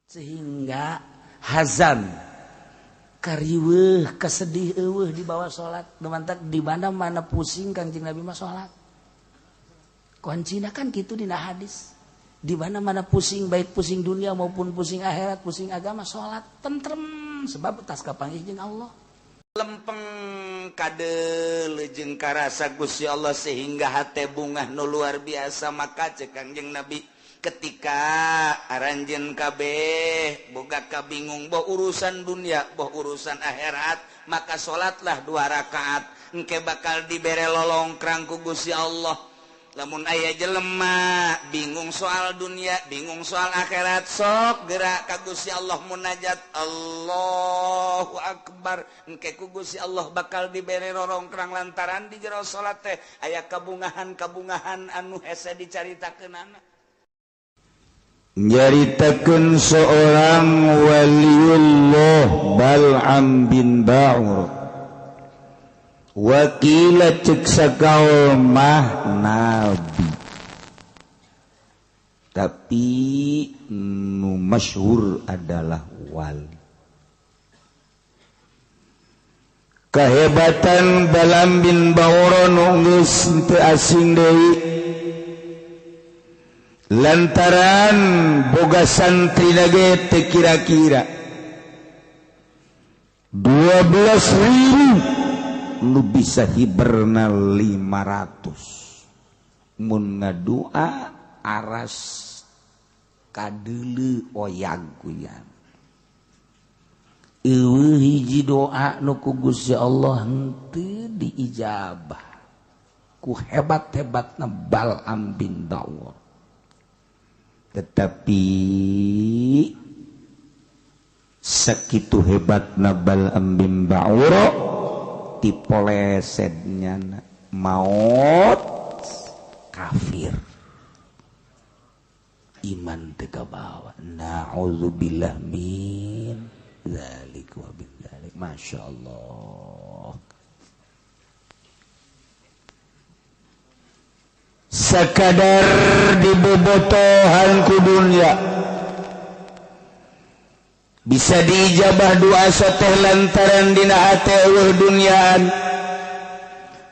Sehingga hazan kariweuh kesedih eueuh di bawah salat. Mantak di mana-mana pusing Kangjeng Nabi mah salat. Kuncina kan kitu dina hadis. Di mana-mana pusing, baik pusing dunia maupun pusing akhirat, pusing agama, salat tentrem sebab tas kapanggih jeung Allah. Lempeng kadeuleu jeung karasa Gusti Allah sehingga hate bungah nu luar biasa. Maka cek Kangjeng Nabi ketika aranjeun kabeh boga kabingung boh urusan dunia boh urusan akhirat, maka salatlah 2 rakaat engke bakal dibere lolongkrang ku Gusti Allah. Lamun aya jelema bingung soal dunia, bingung soal akhirat, sok gerak ka Gusti Allah munajat Allahu Akbar, engke ku Gusti Allah bakal dibere rorongkrang lantaran di jero salat teh aya kabungahan-kabungahan anu hese dicaritakeunana. Nyaritakeun seorang waliullah Bal'am bin Ba'ur. Wakila cek sakaul mah nabi, tapi nu masyhur adalah wali. Kehebatan Bal'am bin Ba'ur nu geus teu asing deui lantaran boga santri ge teu kira-kira 12.000 nu bisa hiberna 500 mun ngadua aras kadeuleu oyag kuyan. Eueuh hiji doa nu ku Gusti Allah henteu diijabah ku hebat-hebatna Bal'am bin Ba'ur. Tetapi sakitu hebatna Bal'am bin Ba'ur dipolesetnya maut kafir, iman teu kabawa. Na'udzubillah min dzalik wa bin dzalik. Masya Allah. Sakadar dibobotohan ku dunya bisa diijabah doa soteh lantaran dina hate eueuh duniaan,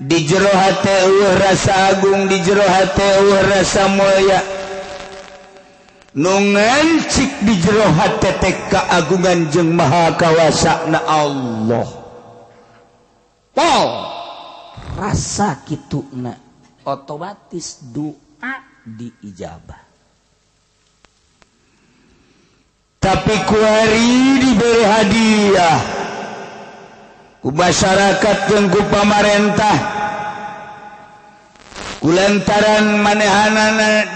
di jero hate eueuh rasa agung, di jero hate eueuh rasa mulia, nu ngancik di jero hate teh keagungan jeung maha kawasana Allah. Pol rasa kituna otomatis doa diijabah. Tapi kuari diberi hadiah ku masyarakat jeung ku pamarentah kulantaran manehanana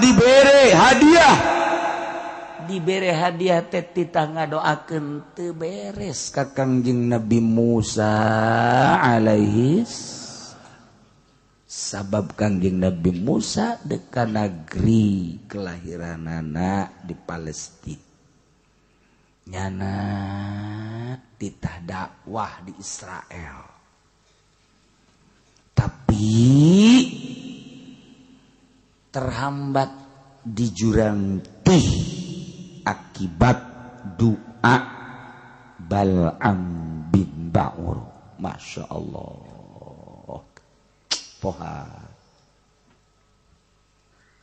dibere hadiah, dibere hadiah teh titah ngadoakeun teu beres ka Kangjeng Nabi Musa alaihi. Sabab Kangjeng Nabi Musa deka negeri kelahiranana di Palestina, nyana titah dakwah di Israel. Tapi terhambat di jurang tih akibat doa Bal'am bin Ba'ur. Masya Allah. Poha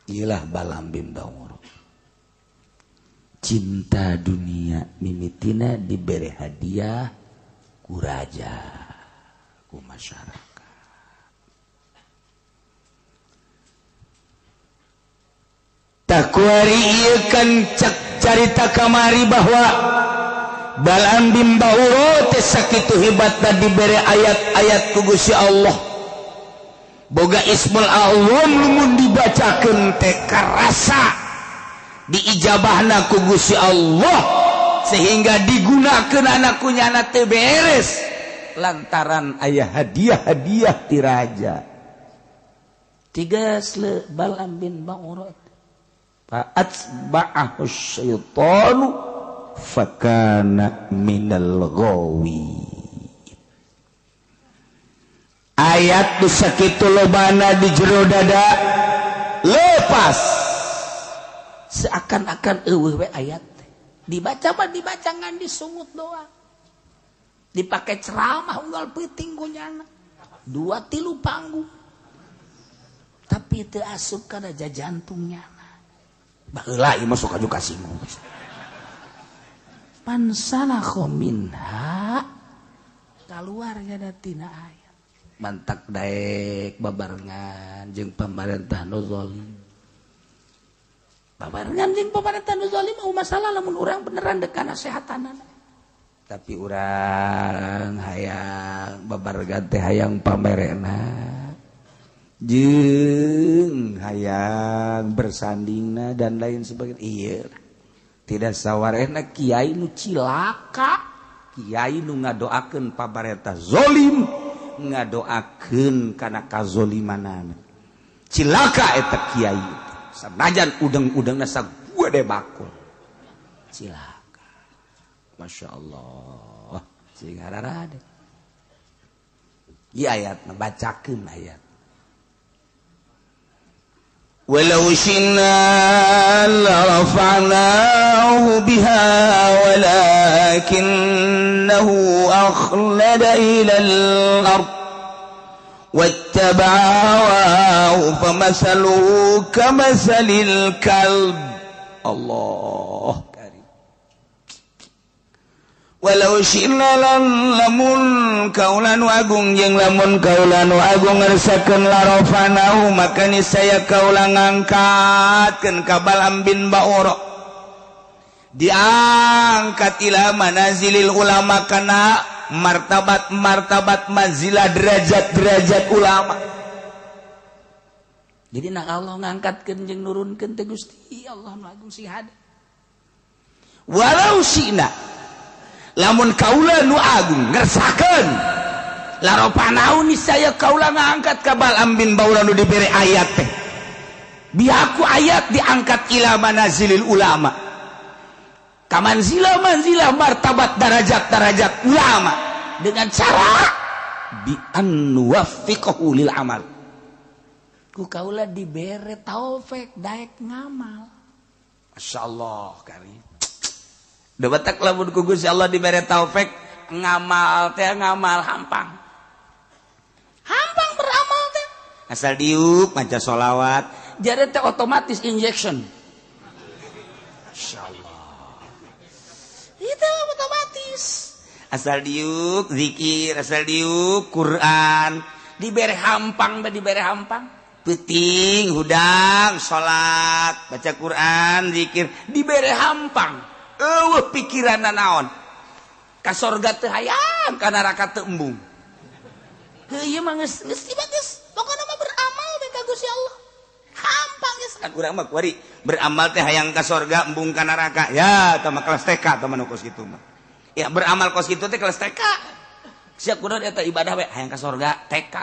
ilah Bal'am bin Ba'ur. Cinta dunia mimitina diberi hadiah ku raja, ku masyarakat. Takuari ieu kan cek carita kamari bahwa Bal'am bin Ba'ur teh sakitu hebatna diberi ayat-ayat ku Gusti Allah. Boga Ismul A'zam lamun dibacakeun teh karasa diijabahna ku Gusti Allah sehingga digunakeun anak ku nyana teu beres lantaran aya hadiah-hadiah ti raja. Tiga sle Bal'am bin Ba'ur fa atba'ahu syaitanu fakana minal ghawi. Ayat nu sakitu lobana di jero dada lepas seakan-akan eueuh we ayat teh. Dibaca mah dibaca ngan disungut doang. Dipakai ceramah unggal peuting ku nyana. 2 3 panggung. Tapi teu asup kana jantungnya. Baheula ieu mah sok aju kasinggung. Pansalakha minha kaluar nya tina ayat. Mantak daek babarengan jeung pamarentah nu zalim. Babarengan jeung pamarentah nu zalim mau masalah lamun urang beneran dek kana sehatanana. Tapi urang hayang babarengan teh hayang pamerena jeung hayang bersandingna dan lain sebagainya. Iya. Tidak sawarehna kiai nu cilaka, kiai nu ngadoakeun pamarentah zalim, ngadoakeun kana kazolimanana. Cilaka eta kiai. Sanajan udeng-udengna sagede bakul. Cilaka. Masya Allah. Sing hararade. Ieu ayat bacakeun ayat. Walau syi'na larafa'nahu biha walakinnahu akhlada ilal ard wattaba'a hawahu famasaluhu kamasalil kalb. Allah karim. Walau syi'na lamun kaula nu agung jeung lamun kaula nu agung ngersakeun larafanahu maka niscaya kaula ngangkatkeun ka Bal'am bin Ba'ura diangkat ila manazilil ulama kana martabat-martabat manzilah derajat-derajat ulama. Jadi nak Allah ngangkatkeun jeung nurunkeun teh Gusti Allah nu agung sing hade. Walau syi'na lamun kaula nu agung ngersakeun laropanau niscaya kaula ngangkat ka Bal'am bin Baura nu dibere ayat teh biaku ayat diangkat ila manazilil ulama ka manzilah manzilah martabat darajat darajat ulama dengan cara bi an nuwaffiqahu lil amal. Ku kaula dibere taufik daek ngamal. Masyaallah karim. Debatak lamun ku Gusti Allah dibere taufik ngamal teh ngamal hampang. Hampang beramal teh. Asal diuk maca sholawat, jadi teh otomatis injection. Masyaallah. Itu otomatis. Asal diuk zikir, asal diuk Quran, dibere hampang teh dibere hampang. Peuting hudang salat, baca Quran, zikir, dibere hampang. Eueuh pikiranna naon ka sorga teu hayang ka neraka teu embung. Heuh ieu mah geus geus geus pokona mah beramal we ka Gusti Allah. Hampang geus kan urang mah kuari beramal teh hayang ka sorga embung ka neraka. Ya tah mah kelas TK tah mah nu kos kitu mah. Ya beramal kos kitu teh kelas TK. Sia kudu eta ibadah we hayang ka sorga TK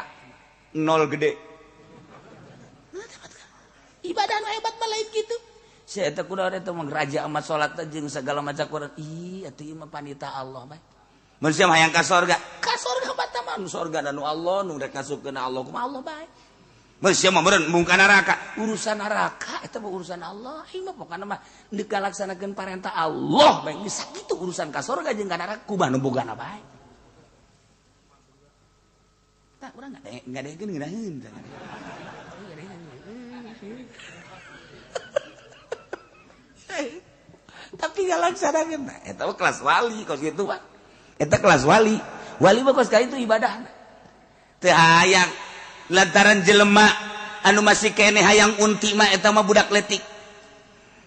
nol gede. Ibadah nu hebat mah lain kitu. Sia eta kudu eta mah raja amat salat jeung segala macam Quran. Ih atuh ieu mah panita Allah bae. Mun sia mah hayang ka sorga. Ka sorga mah nu sorga nu Allah nu rek ngasupkeun Allah kumaha Allah bae. Mun sia mah meureun embung ka neraka. Urusan neraka eta mah urusan Allah. Ieu mah pokona mah deuk ngalaksanakeun parentah Allah bae. Geus sakitu urusan ka sorga jeung ka neraka kumaha nu bogana bae. Tah urang ngadekeun ngeunaheun. Tapi ngalaksanakeun eta mah kelas wali kos kitu mah. Eta kelas wali. Wali mah kos ka itu ibadah. Teu hayang lantaran jelema anu masih keneh hayang unti mah eta mah budak letik.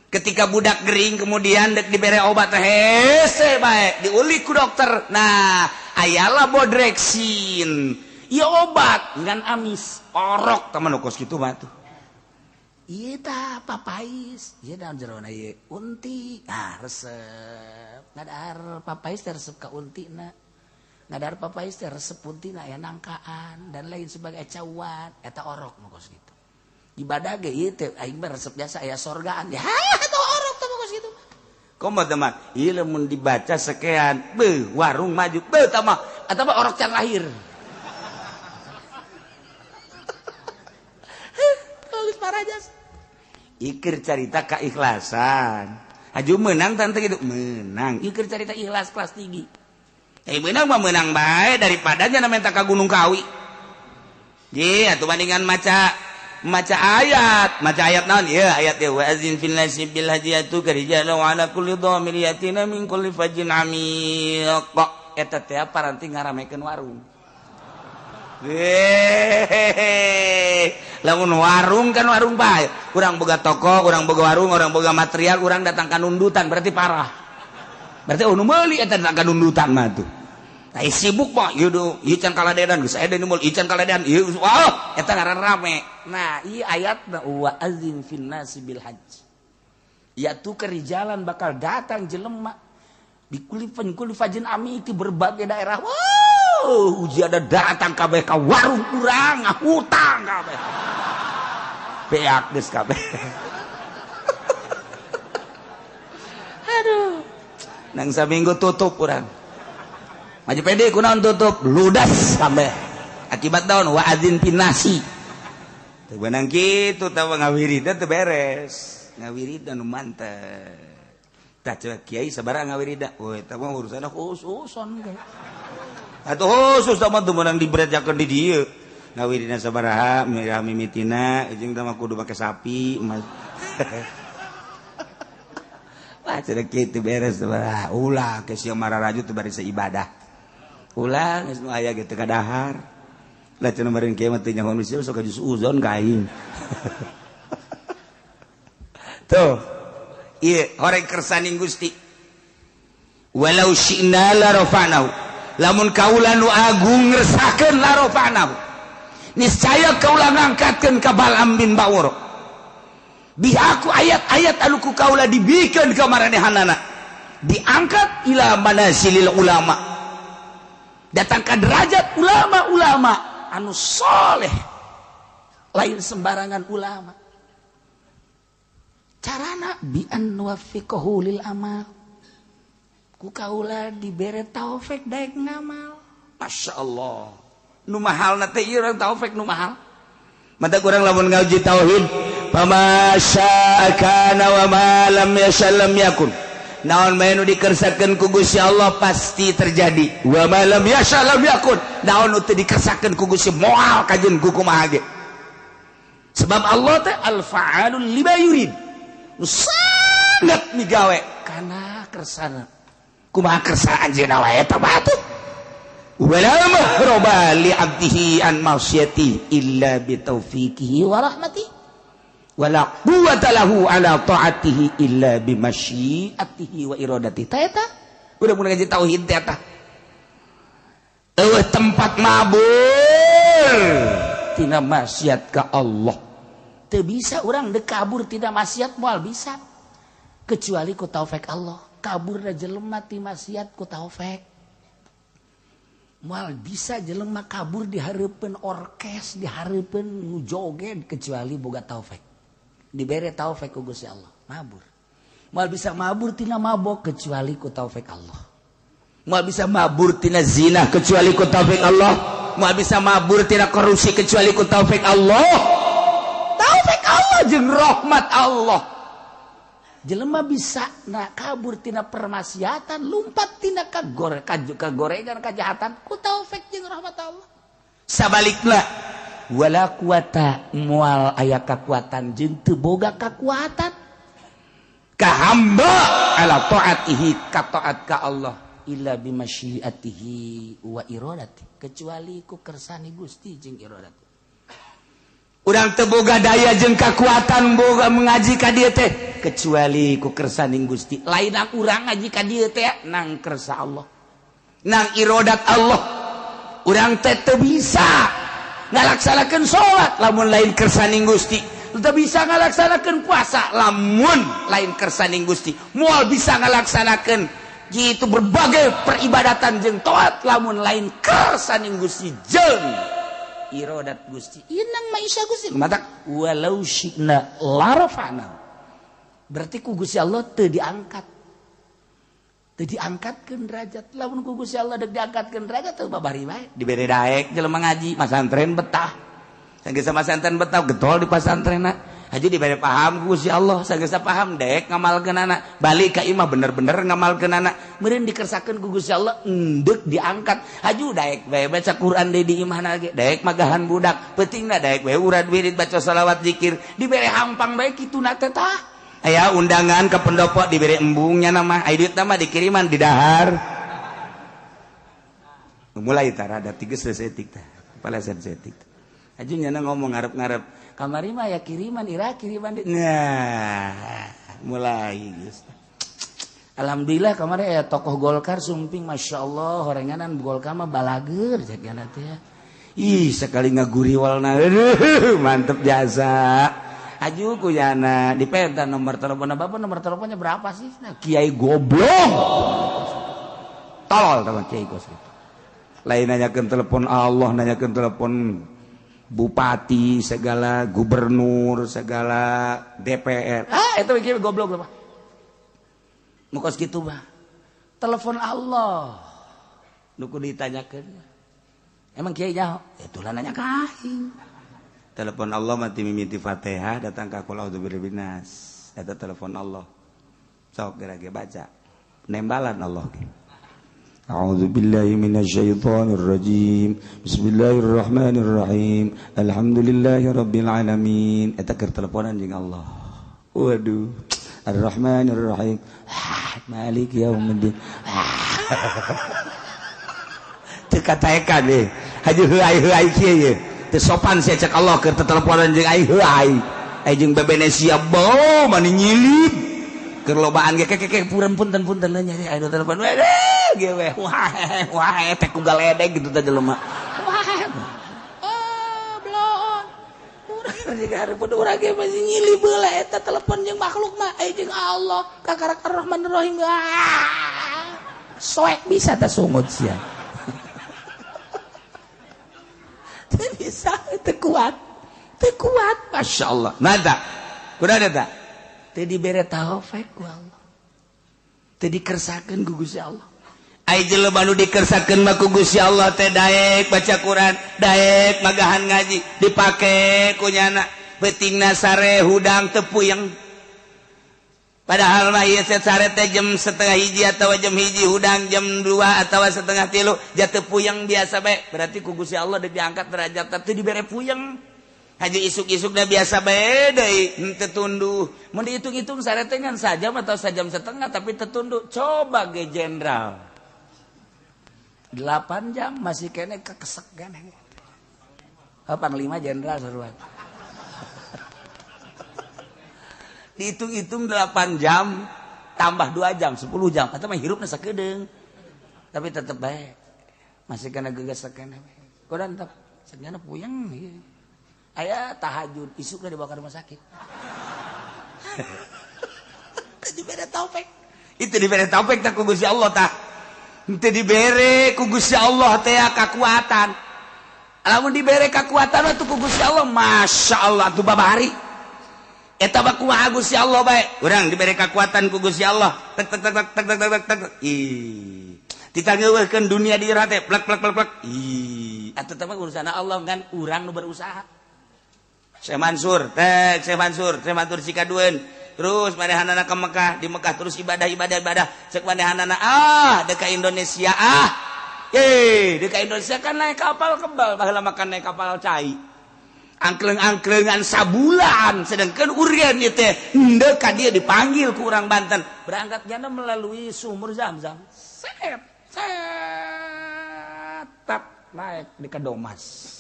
Ketika budak gering kemudian dek dibere obat hese bae diulik ku dokter. Nah, ayalah bodreksin. Ieu obat ngan amis. Orok tah mah nu kos kitu mah tuh. Ieu tah papais, ieu daun jerona ieu unti. Ah resep. Ngadahar papais teh resep ka untina. Ngadahar papais teh resep untina aya nangkaan dan lain sebagai cawan eta orok nu kos kitu. Ibadah ge ieu teh aing mah resep biasa aya sorgaan. Ya eta orok teh kos kitu. Komo teh mah ieu lamun dibaca sekean, beuh warung maju, beuh tah mah eta mah orok can lahir. Bagus parajas. Ikir carita keikhlasan. Aju menang tante gitu menang. Ieu keur carita ikhlas kelas tinggi. Menang mah menang bae daripada nya minta ka Gunung Kawi. Ye atuh bandingan maca ayat, maca ayat naon? Ieu ayat ieu wa azin fil nasi bil hajiyatu karijalu ala kulli dhamir yatina min kulli fajjin amiq. Eta teh paranti ngaramekeun warung. Hehehe. Lamun warung kan warung bae. Urang boga toko, urang boga warung, urang boga material, urang datang ka nundutan berarti parah. Berarti oh nu meuli eta datang ka nundutan mah tuh. Tah sibuk mah ieu do, ieu can kaladedan geus aya deui nu meuli, ieu can kaladedan, ieu wah eta ngaran rame. Nah, ieu ayatna wa azin fin nasi bil hajj. Ya tu kerijalan bakal datang jelema di kulifajin ami di berbagai daerah. Wow, uji ada datang kabeh ka warung urang, hutang kabeh. Beak geus kabeh. Aduh. Nang saminggu tutup urang. Maju pede kunaon tutup, ludas kabeh. Akibat daun wa adzin pinasi. Teu beunang kitu tah ngawiridan teu beres. Ngawiridan nu mantep. Tah ceuk kiai sabaraha ngawirida. Woi, eta mah urusanna khususon. Atuh khusus tah mah teu meunang dibrejakeun di dieu. Ngawirina sabaraha mirah mimitina jeung tah mah kudu make sapi. Wah, ceuk kitu beres sabaraha. Ulah ke sia mararaju teu bari ibadah. Ulah geus nu aya ge teu kadahar. Lah cenah meureun kieu mah teu nyaho misi sok ka uzon ka aing. Tuh. Ieu horeng kersaning Gusti. Walau syi'na la rafa'nahu. Lamun kaula nu agung ngersakeun la rafa'nahu. Niscaya kaula ngangkatkeun ka Bal'am bin Ba'ur. Bi aku ayat-ayat anu ku kaula dibikeun ka maranehanana. Diangkat ila manasilil ulama. Datang ka derajat ulama-ulama anu soleh. Lain sembarangan ulama. Carana bi an nuwaffiqahu lil amal. Ku kaula dibere taufik daek ngamal. Masya Allah. Nu mahalna teh ieu urang taufik nu mahal. Mata kurang lamun ngaji tauhid, fama syaa kana wa ma lam yasha lam yakun. Naon bae nu dikersakeun ku Gusti Allah pasti terjadi. Wa ma lam yasha lam yakun. Naon nu teu dikersakeun ku Gusti moal kajeun ku kumaha ge. Sebab Allah teh al-fa'alul lima yurid. Sangat migawe kana kersana. Kumaha kersa anjeunna wae eta batu. Wala mahroba li 'abdihi an ma'siyati illa bi taufiqihi wa rahmatihi. Wala quwwata lahu ala ta'atihi illa bi masyiatihi wa iradatihi. Ta eta udah mun ngaji tauhid teh eta. Eueuh tempat mabur tina maksiat ka Allah. Teu bisa urang deuk kabur tina maksiat moal bisa. Kecuali ku taufik Allah. Kaburna jelema ti maksiat ku taufik. Moal bisa jelema kabur di hareupeun orkes, di hareupeun nu joget kecuali boga taufik. Dibere taufik ku Gusti Allah, mabur. Moal bisa mabur tina mabok kecuali ku taufik Allah. Moal bisa mabur tina zina kecuali ku taufik Allah. Moal bisa mabur tina korupsi kecuali ku taufik Allah. Taufik Allah jeung rahmat Allah. Jelema bisa na kabur tina permaksiatan, lumpat tina kagorengan kajahatan ku taufik jeung rahmat Allah. Sabalikna wala quwata moal aya kakuatan jeung teu boga kakuatan ka hamba ala taatihi ka taat ka Allah illa bimasyiatihi wa iradati kecuali ku kersane Gusti jeung iradati. Urang teu boga daya jeung kakuatan boga mengaji ka dieu teh kecuali ku kersaning Gusti. Lain urang ngaji ka dieu teh nang kersa Allah, nang irodat Allah. Urang teh teu bisa ngalaksanakeun salat lamun lain kersaning Gusti, teu bisa ngalaksanakeun puasa lamun lain kersaning Gusti, moal bisa ngalaksanakeun gitu berbagai peribadatan jeung taat lamun lain kersaning Gusti jeung irodat Gusti. Inang maisha Gusti matak walau syi'na larafa'na. Berarti ku Gusti Allah teu diangkat. Teu diangkatkeun derajat. Lamun ku Gusti Allah deuk diangkatkeun derajat teu babari bae. Dibere daek jelema ngaji masantren betah. Sanggeus masantren betah getol di pasantrenna. Haji dibere paham ku Gusti Allah, sageus paham dek ngamalkeunana, balik ka imah bener-bener ngamalkeunana, meureun dikersakeun ku Gusti Allah endek diangkat. Haju daek bae baca Quran deui di imahna ge, daek magahan budak, peutingna daek bae urad wirid baca selawat zikir, dibere hampang bae kituna teh tah. Aya undangan ke pendopo dibere embungnya nama, aya duitna mah dikiriman di dahar. Mulai tah rada tiges sesetik tah, palesan setik. Haju nyana ngomong ngarep-ngarep kamari mah ya kiriman ira kiriman. Nah, mulai geus. Alhamdulillah kamari aya tokoh Golkar sumping, Masya Allah horenganan Golkar mah balager jagana teh. Ih, sekali ngaguriwalna aduh mantep jasa. Aju ku yana dipenta nomor teleponnya, bapak nomor teleponnya berapa sih? Nah, kiai goblok. Tolol teman kiai gos. Lain nanyakeun telepon Allah, nanyakeun telepon bupati segala, gubernur segala, DPR. Ah, itu mikir goblok apa? Mukos kitu mah. Telepon Allah. Nu kudu ditanyakeun. Emang kiai nyaho? Itulah nanya ka aing. Telepon Allah mati mimiti Fatihah datang ka qul a'udzu birabbinas. Eta telepon Allah. Sok geura ge baca. Nembalan Allah ge. A'udzu billahi minasyaitonir rajim. Bismillahirrahmanirrahim. Alhamdulillahirabbil alamin. Eta keur teleponan jeung Allah. Waduh. Arrahmanirrahim. Maliki yaumiddin. Teu kataekan deh. Haji heuai-heuai kieu ye. Teu sopan sia cek Allah keur teleponan jeung ai heuai. Ai jeung bebene sia bau mani nyilip. Keur lobaan ge kekeke puren punten-punten nya aya telepon. Ge we wah wah teh ku galedeg gitu teh jelema. Wah. Oh, bloon. Urang jeung hareupeun urang ge masih nyilih beula eta telepon jeung makhluk mah ai jeung Allah kakarak Arrahmanirrahim. Soek bisa teh sungut sia. Teu bisa teu kuat. Teu kuat, masyaallah. Nada. Kuda eta. Teu dibere taufik ku Allah. Teu dikersakeun ku Gusti Allah. Ai jelema nu dikersakeun mah ku Gusti Allah teh daek baca Quran, daek magahan ngaji, dipake ku nyana peutingna sare hudang teu puyeng. Padahal mah ieu sare teh jam 12:30 atawa jam 1 hudang jam 2 atawa 2:30 jatuh puyeng biasa bae. Berarti ku Gusti Allah deuk diangkat derajat teh dibere puyeng. Haji isuk-isukna biasa bae deui henteu tunduh. Mun dihitung-hitung sare teh ngan sajam atau sajam setengah tapi teu tunduh. Coba ge jenderal 8 jam masih kene kekesek kan. Oh, panglima jenderal seruan. Dihitung-hitung 8 jam tambah 2 jam 10 jam atau mah hirupna sakedeung. Tapi tetep bae masih kena gegesek keneh. Kodan tetep segana puyeng ieu. Aya tahajud isukna dibawa ke rumah sakit. Teu dibere taufik. Itu dibere taufik tah ku Gusti Allah tah. Henteu dibere ku Gusti Allah teh kakuatan. Lamun dibere kakuatan mah ku Gusti Allah, Masya Allah tuh babari. Eta mah kumaha Gusti Allah bae. Urang dibere kakuatan ku Gusti Allah. Tek tek tek tek tek tek tek. Ih. Ditangeuweuhkeun dunia di jero teh plek plek plek plek. Ih, atuh teh mah urusan Allah kan urang nu berusaha. Syekh Mansur, tek Syekh Mansur, Syekh Mansur sikadueun. Terus manehanana ke Mekah, di Mekah terus ibadah ibadah ibadah. Cek manehanana ah dek ka Indonesia ah. Ye, dek ka Indonesia kan naik kapal kebal, baheula makan naik kapal cai. Angkleng-angklengan sabulan, sedangkan urian ieu teh henteu ka dieu dipanggil ku urang Banten. Berangkat jana melalui sumur Zam-Zam. Set, set, tap naik di Kadomas.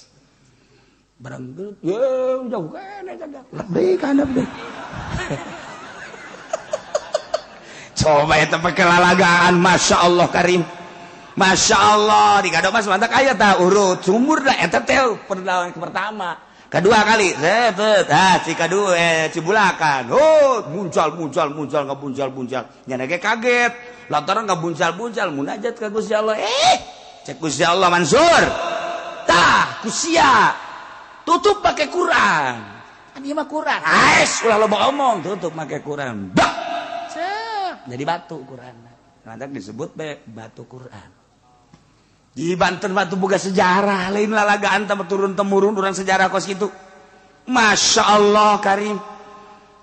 Barang ye jauh kene jaga. Lebih kana lebih. Coba eta pakai lalagaan, Masya Allah Karim. Masya Allah di Kadomas mantak aya tah urut sumur dah eta teh perlawan pertama. Kedua kali set ah Cikadu Cibulakan. Oh, muncal muncal muncal ngabuncal buncal. Nya ge kaget. Lantaran ngabuncal-buncal munajat ka Gusti Allah. Cek Gusti Allah Mansur. Tah kusia. Tutup pakai Quran. Kan ieu mah Quran. Ais ulah loba omong, tutup pakai Quran. Bak. Cep, jadi batu Quran. Lantak disebut be batu Quran. Di Banten batu boga sejarah, lain lalagaan teh turun temurun urang sejarah kos kitu. Masya Allah Karim.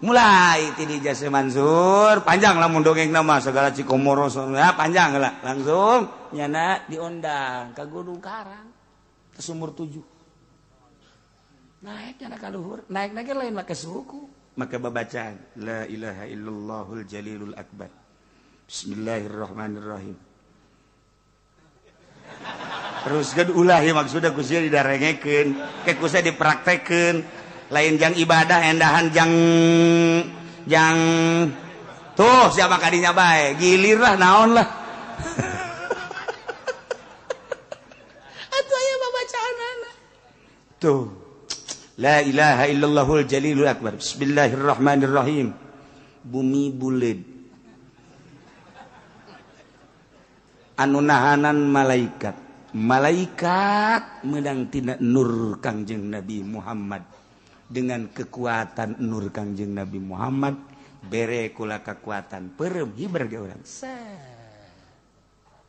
Mulai ti di Jase Mansur panjang lamun dongeng nama segala Cikomoro ya panjang lah langsung nyana diundang ke Gunung Karang ke sumur 7. Naik nyana ka luhur, naik-naik lain make suku, make babacaan la ilaha illallahul jalilul akbar. Bismillahirrahmanirrahim. Terus kan ulah ya maksudnya ku sia didarengekeun, ke ku sia dipraktekeun. Lain jang ibadah endahan jang jang tuh siapa kadinya bae gilir lah naon lah atuh aya babacaanana tuh la ilaha illallahul jalilul akbar bismillahirrahmanirrahim bumi buleud anu nahanan malaikat malaikat meunang tina nur Kangjeng Nabi Muhammad dengan kekuatan nur Kangjeng Nabi Muhammad bere kula kekuatan perem hiber ge urang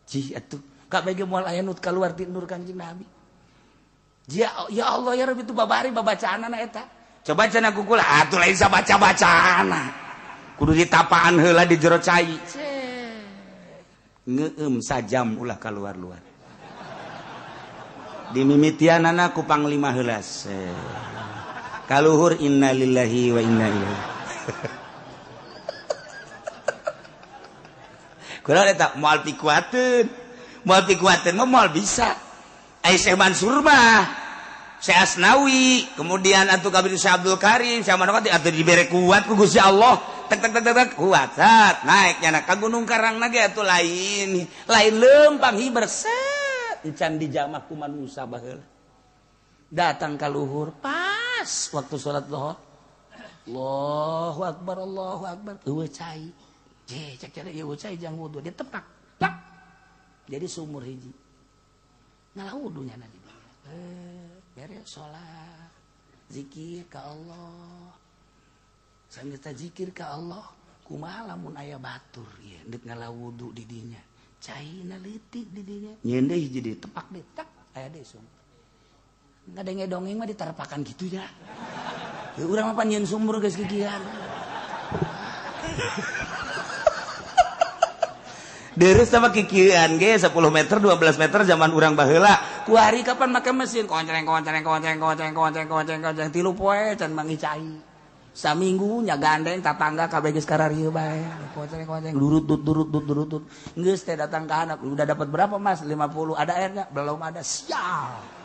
cih atuh kabeh ge moal aya nu kaluar ti nur Kangjeng Nabi ya, ya Allah ya Rabbi itu babari babacaanana eta coba cenah ku kula atuh lain sabaca-bacaana kudu ditapaan heula di jero cai ngeueum sajam ulah kaluar-luar dimimitianana ku panglima heula kaluhur innalillahi wa inna ilaihi. Kula eta moal pikuateun. Moal pikuateun mah moal bisa. Ai Syekh Mansur mah, Syekh Asnawi, kemudian atuh kabeh Syekh Abdul Karim, Syekh Manokati atuh dibere kuat ku Gusti Allah. Tek tek tek tek kuat. Sat naik nyana ka Gunung Karang na ge atuh lain. Lain leumpang hiber set encan dijamah ku manusa baheula. Datang ka luhur pas waktu sholat zuhur. Allahu akbar Allahu akbar. Eueuh cai. Je cek cek eueuh cai jang wudu dia tepak. Plak. Jadi sumur hiji. Ngalah wudunya na di dieu. Beres sholat. Zikir ka Allah. Sambil ta zikir ka Allah, kumaha lamun aya batur ieu deuk ngalah wudu di dinya. Caina leutik di dinya. Nyeun deui hiji deui tepak deui tak aya deui sumur. Ngadenge dongeng mah diterpakan gitu ya. Ya urang mah panyeun sumur geus kikian. Deres sama kikian ge 10 meter 12 meter zaman urang baheula. Kuari kapan make mesin koncreng koncreng koncreng koncreng koncreng koncreng koncreng 3 poe can manggih cai. Saminggu nya gandeng tatangga kabeh geus kararieu bae. Koncreng koncreng durut dut durut dut durut dut. Geus teh datang ka anak, udah dapat berapa Mas? 50. Ada airnya? Belum ada. Sial.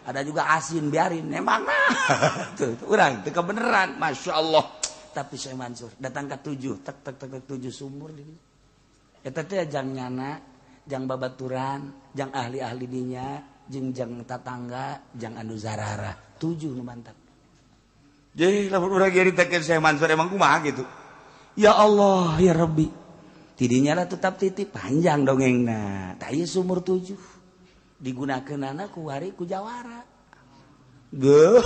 Ada juga asin biarin emang mah tuh urang teu kebeneran Masya Allah. Tapi Syekh Mansur datang ke 7 tek tek tek 7 sumur di dinya eta teh jang nyana jang babaturan jang ahli-ahli dinya jeung jang tatangga jang anu zarara 7 nu mantap. Jadi lamun urang nyaritakeun Syekh Mansur emang kumaha gitu ya Allah ya Rabbi tidinya lah tetap titip panjang dongengna tah ieu sumur 7 digunakeun anak ku hari ku jawara. Geuh,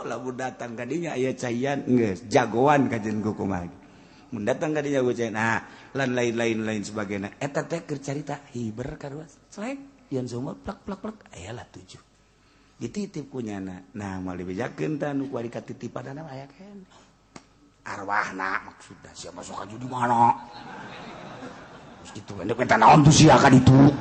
lamun datang ka dinya aya caian geus jagoan kajen ku kumaha. Mun datang ka dinya ku caian, nah lan lain-lain lain sebagainya. Eta teh keur carita hiber karuas. Selek yeun sumur plak plak plak aya lah 7. Dititip ku nyana. Nah, moal dibejakeun tah nu kuari katitipanana aya keneh. Arwahna maksudna sia masuk ka di mana? Geus kitu endek minta naon tuh sia ka ditu.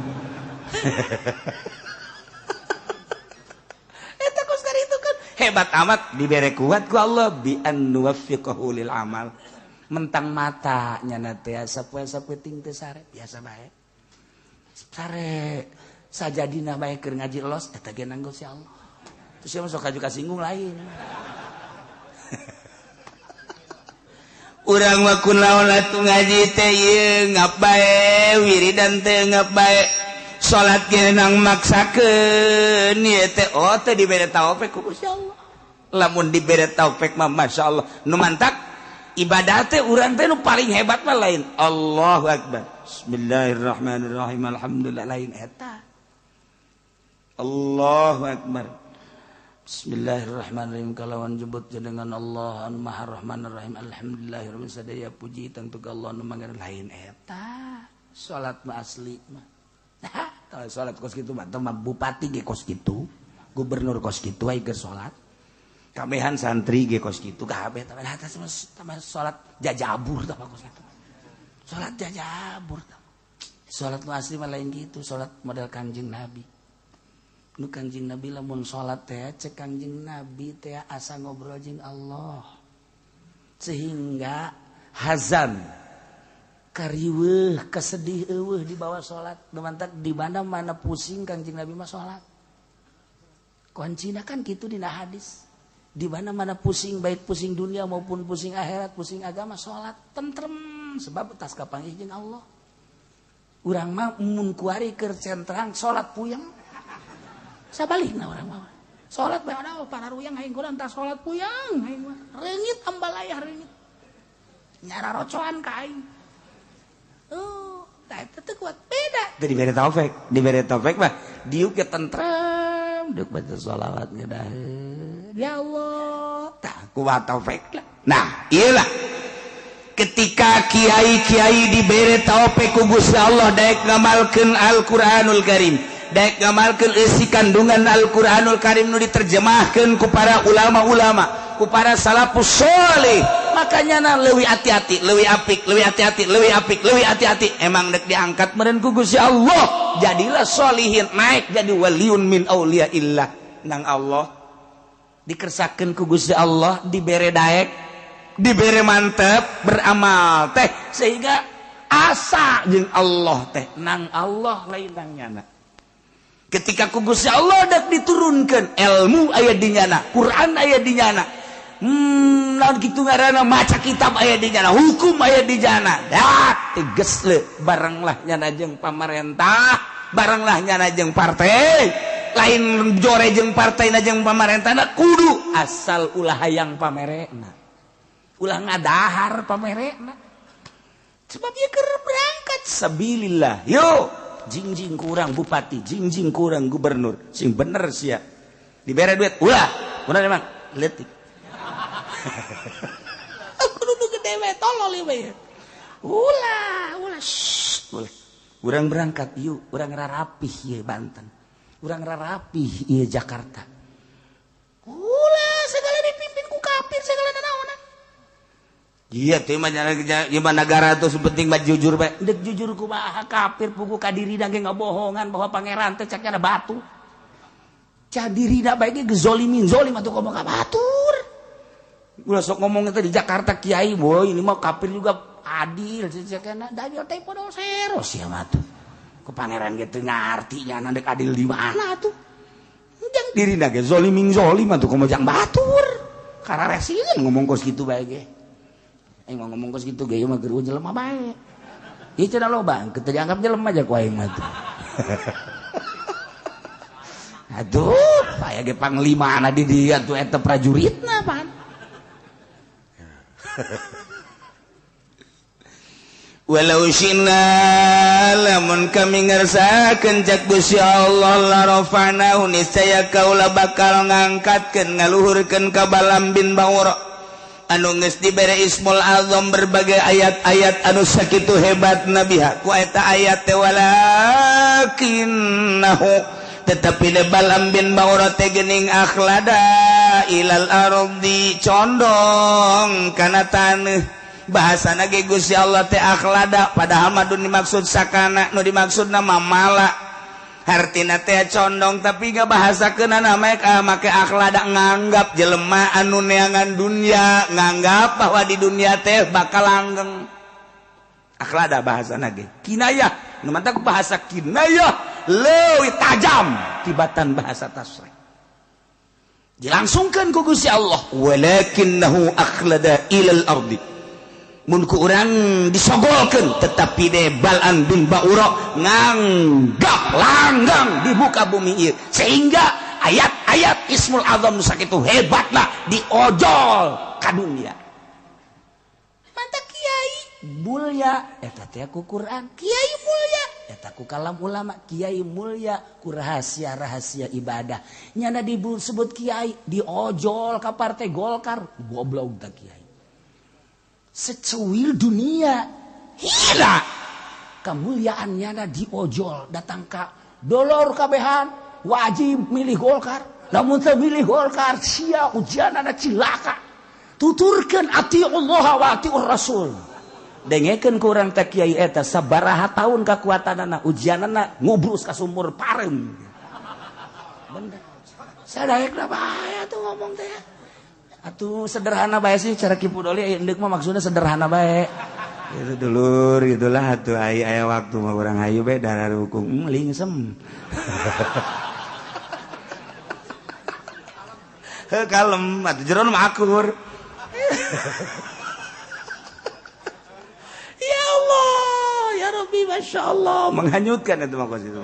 Eta kos itu kan hebat amat dibere kuat ku Allah bi an nuwaffiqahu lil amal. Mentang mata nyana teh sapoe-sapoe ting teh sare biasa bae. Sare sajadina bae keur ngaji los eta ge nanggo si Allah. Terus sia masuk kaju kasinggung lain. Urang mah kunaon atuh ngaji teh ieu ngap bae wiridan teh ngap bae. Salat ge nang maksakeun ieu teh oh teh dibere taufik ku Gusti Allah. Lamun dibere taufik mah masyaallah nu mantak ibadah teh urang teh nu paling hebat mah lain Allahu akbar. Bismillahirrahmanirrahim alhamdulillah lain eta. Allahu akbar. Bismillahirrahmanirrahim kalawan jebut jenengan Allah anu Maha Rahmanir Rahim alhamdulillahirabbil sadaya puji tentu ka Allah nu mangan lain eta. Salat mah asli mah. Nah, salat kos kitu mah bupati ge kos kitu, gubernur kos kitu ai keur salat. Kabehan santri ge kos kitu kabeh tah tambah salat jajabur tah kos kitu. Salat jajabur tah. Salat nu asli mah lain gitu, salat model Kangjeng Nabi. Nu Kangjeng Nabi lamun salat teh cek Kangjeng Nabi teh asa ngobrol jeung Allah. Sehingga hazan kariweuh kesedih eueuh dibawa salat. Nu mantak di mana-mana pusing Kangjeng Nabi mah salat. Kuncina kan kitu dina hadis. Di mana-mana pusing, baik pusing dunia maupun pusing akhirat, pusing agama, salat tentrem sebab tas kapanggih jeung Allah. Urang mah mun kuari keur centrang salat puyeng. Sabalikna urang mah. Salat bae ada para ruyang aing kurang tah salat puyeng aing mah. Reungit ambalayah reungit. Nyara rocoan ka aing. Oh, tah eta teu kuat beda. Teu dibere taufik, dibere taufik mah diuk ge tentrem, diuk baca sholawat ngedaheun. Ya Allah, tah kuat taufik lah. Nah, iyalah. Ketika kiai-kiai dibere taufik ku Gusti Allah daek ngamalkeun Al-Qur'anul Karim, daek ngamalkeun eusi kandungan Al-Qur'anul Karim nu diterjemahkeun ku para ulama-ulama, ku para salafus sholih. Makanya na leuwih hati-hati, leuwih apik, leuwih hati-hati, leuwih apik, leuwih hati-hati. Emang dek diangkat meureun ku Gusti Allah, jadilah sholihin, naik jadi waliun min auliyaillah nang Allah. Dikersakeun ku Gusti Allah, dibere daek, dibere mantep beramal teh sehingga asa jeung Allah teh nang Allah lain nang nyana. Ketika ku Gusti Allah dak diturunkeun ilmu aya di nyana, Quran aya di nyana. Naon kitu ngaranna maca kitab aya di nyana, hukum aya di nyana. Dak tegas le barenglah nyana jeung pamarentah, barenglah nyana jeung partai. Lain jore jeung partai na jeung pamarentahna kudu asal ulah hayang pamerena. Ulah ngadahar pamerena. Sebab ieu keur berangkat sabilillah. Yo, jingjing kurang bupati, jingjing kurang gubernur, sing bener sia. Dibere duit ulah, bener emang leutik. Kudu nu gede we tolol ieu we. Ulah, ulah, shh, ulah. Urang berangkat yuk, urang rarapih ieu Banten. Urang rarapih ieu Jakarta. Ulah segala dipimpin ku kafir segala nanaonan. Iya teh mah nyaman negara tuh penting mah jujur bae. Dek jujur kumaha kafir pugu ka dirina ge ngabohongan bahwa pangeran teh caknya ada batu. Cah dirina bae ge gezolimin zolim atuh komo ka batur. Ulah sok ngomong teh di Jakarta kiai boy ini mah kafir juga adil cakna da teh podol seros sia mah tuh. Ku pangeran ge teu ngarti nya dek adil di mana atuh. Jang dirina ge zolimin zolim atuh komo jang batur. Kararesieun ngomong kos kitu bae ge. Aing mah ngomong kos kitu ge ieu mah geus jelema bae. Ieu cenah loba, teu dianggap jelema aja ku aing mah tuh. Aduh, aya ge panglimana di dieu atuh eta prajuritna pan. Walau syina lamun kami ngersakeun cak Gusti Allah la rafa'nahu niscaya kaula bakal ngangkatkeun ngaluhurkeun ka Balam bin Baura anu geus dibere Ismul Azam berbagai ayat-ayat anu sakitu hebat nabiha ku eta ayat teh walakinnahu tetapi de Balam bin Baura teh geuning akhlada ilal ardi condong kana taneuh. Bahasana ge Gusti Allah teh akhlada padahal mah dimaksud sakana nu dimaksudna mah mala hartina teh condong tapi gak bahasakeunana make akhlada nganggap jelema anu neangan dunia nganggap bahwa di dunia teh bakal langgeng. Akhlada bahasana ge kinayah nu mantak bahasa kinayah leuwih tajam tibatan bahasa tasrih. Dilangsungkeun ku Gusti Allah walakinnahu akhlada ilal ardi mun ku urang disogolkeun tetapi de Balam bin Baura nganggap langgang di muka bumi ieu sehingga ayat-ayat Ismul Azam sakitu hebatna diojol ka dunia. Mantap kiai mulya eta teh ku Quran, kiai mulya eta ku kalam ulama, kiai mulya ku rahasia-rahasia ibadah. Nyana disebut kiai diojol ka partai Golkar, goblok tah kiai. Secuil dunia hina kemuliaan nyana diojol datang ka dolor kabehan wajib milih Golkar. Lamun teu milih Golkar sia ujianana cilaka. Tuturkeun atiullah wa atiur rasul. Dengekeun ku urang teh kiai eta sabaraha tahun kakuatanana ujianana ngubrus ka sumur pareum. Bener. Sadaekna bae atuh ngomong teh. Atuh sederhana bae sih cara Ki Pudoli endek mah maksudnya sederhana bae. Itu dulur gitulah atuh aya waktu mah urang hayu bae darah hukum lingsem. Heuh kalem atuh jero mah akur. Ya Allah, ya Rabbi, Masya Allah. Menghanyutkan itu mah kos itu.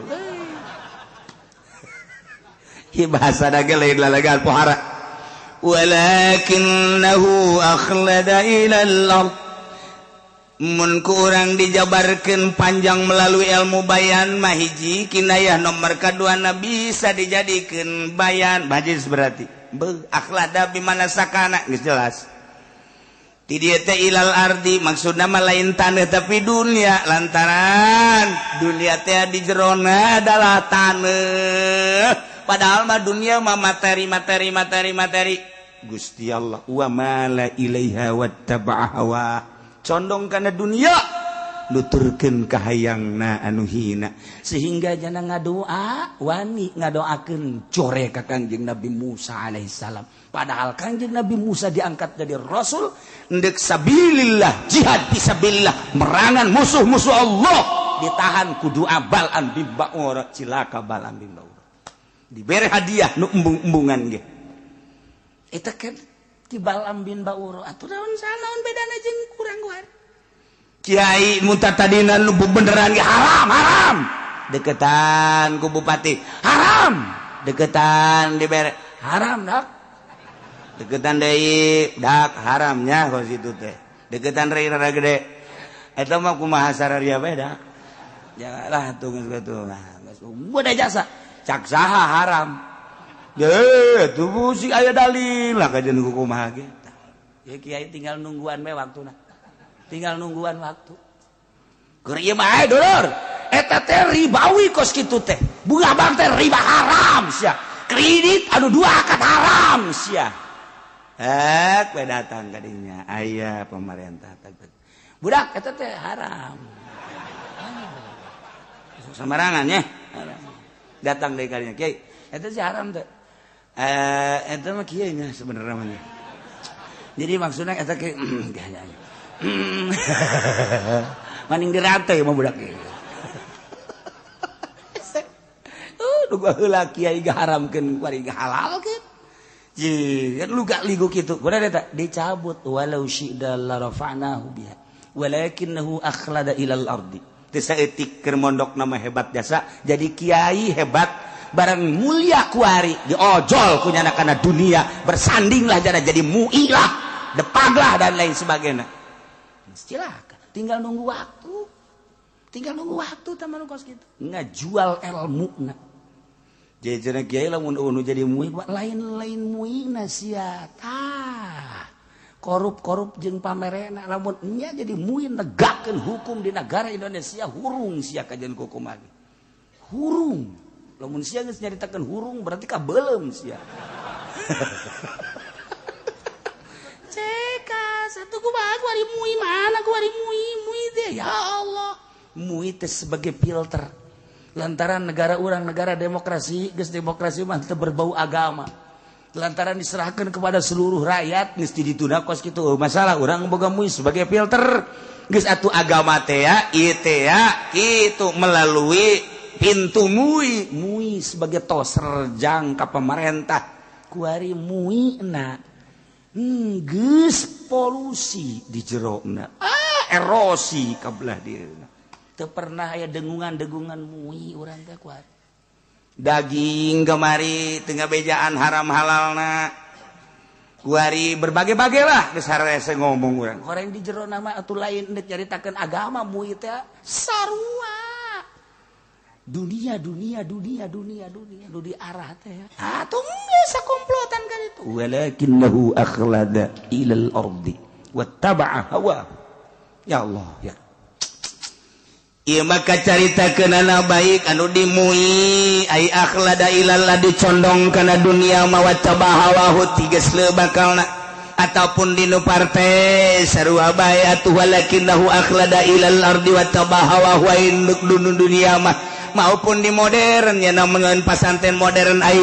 Hi bahasa dage lain lalagan pohara. Walakinnahu akhlada ilal ard. Mun kurang dijabarkeun panjang melalui ilmu bayan mah hiji kinayah nomor kaduana bisa dijadikeun bayan majis berarti. Beuh akhlada bimana sakana geus jelas. Ti dieu teh ilal ardi maksudna mah lain taneuh tapi dunia lantaran dunia teh di jerona adalah taneuh. Padahal mah dunia mah materi materi materi materi. Gusti Allah wa mala ilaiha wattaba'a hawa. Condong kana dunia nuturkeun kahayangna anu hina sehingga jana ngadoa wani ngadoakeun core ka Kangjeng Nabi Musa alaihissalam. Padahal Kangjeng Nabi Musa diangkat jadi rasul ndek sabilillah jihad fisabilillah merangan musuh-musuh Allah ditahan ku doa Bal'am bin Ba'ura cilaka Bal'am bin Ba'ura dibere hadiah nu embung-embungan ge eta kan ti Bal'am bin Ba'ura atuh naon naon bedana jeung kurang guar kiai mun tadina nu beneran ge haram haram deketan ku bupati haram deketan dibere haram dak deketan deui dak haramnya kos itu teh deketan deui rada gede eta mah kumaha sararia bae dak janganlah tuh geus kitu geus udah jasa cak saha haram deh tuh sih aya dalil lah kajian kumaha ge ya kiai tinggal nungguan we waktuna tinggal nungguan waktu keur ieu mah dulur eta teh ribawi kos kitu teh bunga bank teh riba haram sia kredit anu dua akad haram sia ek we datang ka dinya aya pemerintah budak eta teh haram samarangan nya datang deui ka dinya kiai eta sih haram teh eta mah kieu nya sebenarnya mah jadi maksudnya eta kieu maning dirate mah budak ieu. Nu baheula kiai gaharamkeun kuari gahalalkeun. Ji, kan lu gak ligu kitu. Kuda eta dicabut walau syi'da la rafa'nahu biha walakinnahu akhlada ilal ardi. Teu saeutik keur mondok nama hebat jasa jadi kiai hebat barang mulia kuari diojol ku nyana kana dunia bersandinglah jana jadi muilah depaglah dan lain sebagainya. Silakan, tinggal nunggu waktu. Tinggal nunggu waktu teman kos gitu. Ngajual ilmu na. Jadi kiai lamun unu jadi mui lain-lain muina sia. Tah. Korup-korup jeung pamerena lamun nya jadi mui negakeun hukum di negara Indonesia hurung sia kajian hukum lagi. Hurung. Lamun sia geus nyaritakeun hurung berarti kabeuleum sia. Ceka satu kumaha ku ari mui mana ku ari mui mui teh ya Allah. Mui teh sebagai filter. Lantaran negara urang negara demokrasi, geus demokrasi mah teu berbau agama. Lantaran diserahkan kepada seluruh rakyat geus ditunda kos kitu masalah urang boga mui sebagai filter. Geus atuh agama teh ya, ieu teh ya kitu melalui pintu mui, mui sebagai toser jangka pemerintah. Kuari mui na geus polusi di jerona. Erosi kabelah dieuna. Teu pernah aya dengungan-dengungan mui urang teh kuari. Daging kemari tengah bejaan haram halalna. Kuari berbagai-bagai lah geus harese ngomong urang. Horeng di jerona mah atuh lain deuk nyaritakeun agama mui teh sarua. Dunia dunia dunia dunia dunia nu diarah teh. Atuh geus sakomplotan kan itu. Walakinnahu akhlada ilal ardi wattaba'a hawa. Ya Allah ya. Ieu maka carita kenana baik anu dimui ai akhlada ilal dicondong kana dunia mawa tabahawahu tiges bakalna ataupun dinu partai sarua bae atuh walakinahu akhlada ilal ardi wa tabahawahu induk dunia mah maupun di modern ya namun pasantren modern ai